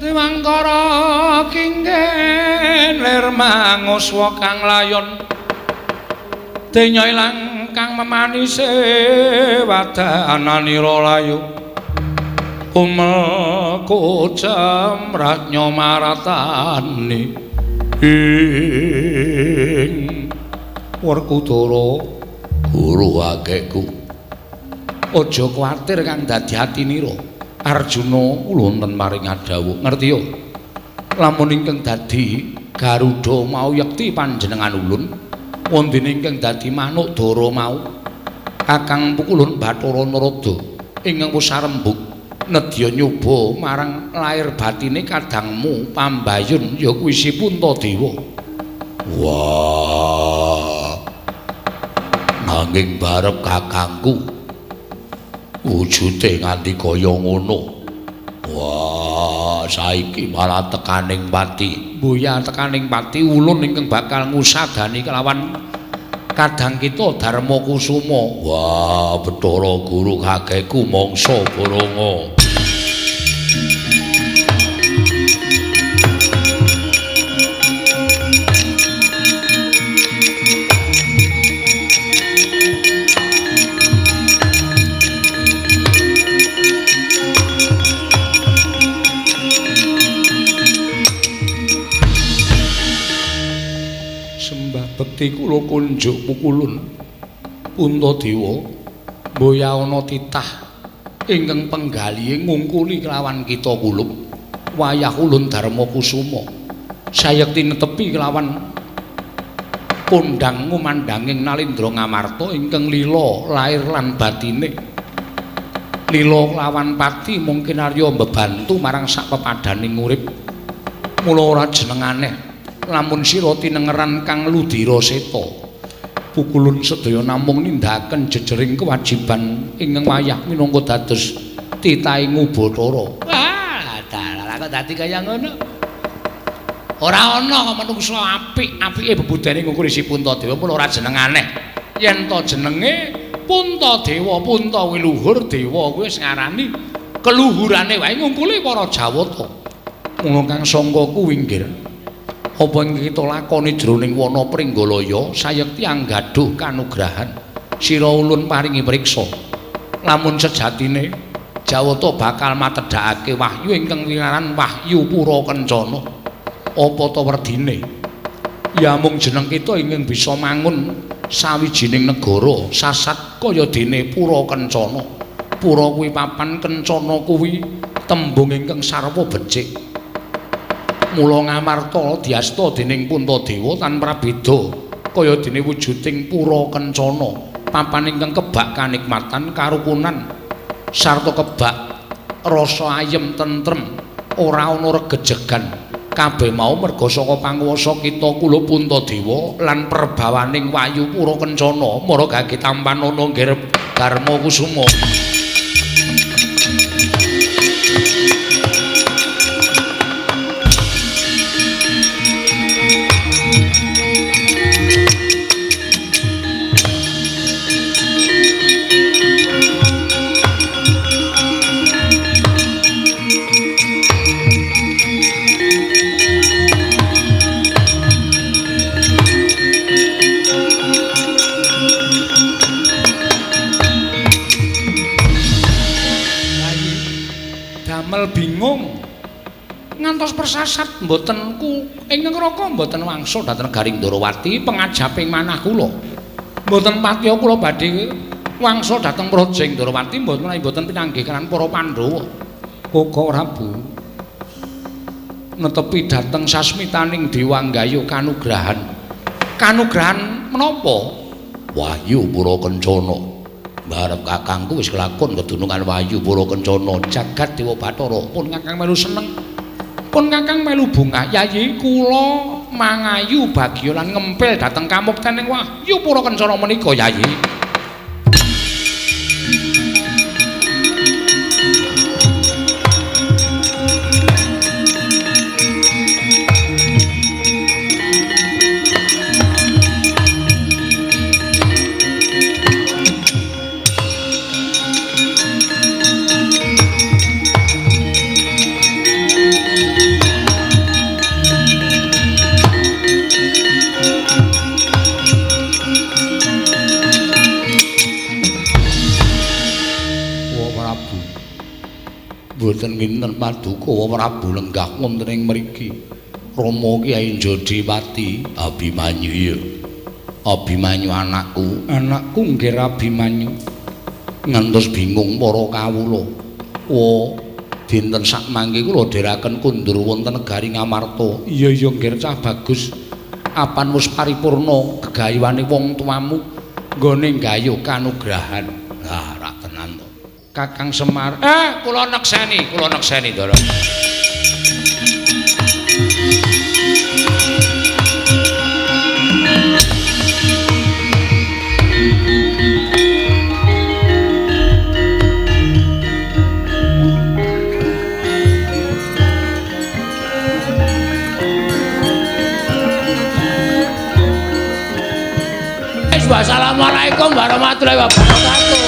Dewangkara kingen lir manguswa kang layon denya ilang kang memanise wadananira layu kumel kucem ratnya maratani ing Werkudara. Guru akehku aja kuwatir kang dadi atinira. Arjuna kula wonten maring adhawuh ngerti yo lamun ingkang dadi Garuda mau yekti panjenengan ulun wondene ingkang dadi manuk dara mau kakang pukulun Bathara Narada ingkang wis sarembug nedya nyoba marang lair batine kadangmu pambayun ya kuwi si Puntadewa. Wah, nanging barep kakangku wujude nganti kaya ngono. Wah, saiki malah tekaning pati. Mboya tekaning pati ulun ingkang bakal ngusadani kelawan kadang kita Darma Kusuma. Wah, Bathara Guru kakekku mangsa boronga. Bekti kula kunjuk pukulun Puntadewa mboya ana titah ingkang penggalihe ngungkuli kelawan kita kulup wayah ulun Darma Kusuma sayekti netepi kelawan kondhang ngumandhanging Nalindra Ngamarta ingkang lila lair lan batine lila kelawan pati mungkin arya mbebantu marang sak pepadaning urip. Mula ora jenengane lamun sira tinengeran kang ludira seta pukulun sedaya namung nindakaken jejering kewajiban ingkang wayah minangka dados titahing Ubathara. Wah, dalah kok dadi kaya ngono. Ora ana manungsa apik-apike bebudene ngungkuri si Puntadewa pun ora jeneng aneh. Yen to jenenge Puntadewa, Punta kuwi luhur, dewa kuwi wis ngarani keluhurane wae ngungkuli para Jawata. Mula kang sangka kuwi nggih. Apa ing kita lakoni jroning wana Pringgalaya sayekti anggaduh kanugrahan. Sira ulun paringi priksa. Lamun sejatine Jawata bakal matedhakake wahyu ingkang winaran Wahyu Pura Kencana. Apa ta werdine? Ya mung jeneng kita ingkang bisa mangun sawijining negara sasat kaya dene Pura Kencana. Pura kuwi papan, kencana kuwi tembung ingkang sarwa becik. Mula Ngamarta diasta dening Puntadewa tan prabeda kaya dene wujuding Pura Kencana, papan ingkang kebak kanikmatan karukunan sarta kebak rasa ayem tentrem, ora ana regejegan. Kabeh mau merga saka panguwasa kita kula Puntadewa lan perbawaning Wahyu Pura Kencana mara gage tampanana nggih Darma Kusuma. Bingung ngantos persasat mboten ku ingkang raka mboten wangsul dhateng Garing Ndorowati pengajaping manah kula. Mboten patiya kula badhe wangsul dhateng Praja Ndorowati mboten menawi mboten pinanggih kaliyan para Pandhawa. Koko Prabu netepi dhateng sasmitaning Dewa nggayuh kanugrahan. Kanugrahan menapa? Wahyu Pura Kencana. Barep kakangku wis kelakon kedunungan Wahyu Pura Kencana jagat Dewa Bathara. Pun kakang melu seneng, pun kakang melu bungah. Yayi kula mangayu bagya lan ngempil dhateng kamuktening Wahyu Pura Kencana menika yayi. Mboten nginten paduka Prabu lenggah wonten ing mriki. Rama Kyai Jodipati Abimanyu ya. Abimanyu anakku, anakku nggih Abimanyu. Ngantos bingung para kawula. Wa dinten sakmangke kula dherekaken kundur wonten negari Ngamarta. Iya iya nggih cah bagus. Apan wis paripurna gegayuhane wong tuamu nggone nggayuh kanugrahan. Lah rak tenan to. Kakang Semar, kula nekseni Ndara. Wassalamualaikum warahmatullahi wabarakatuh.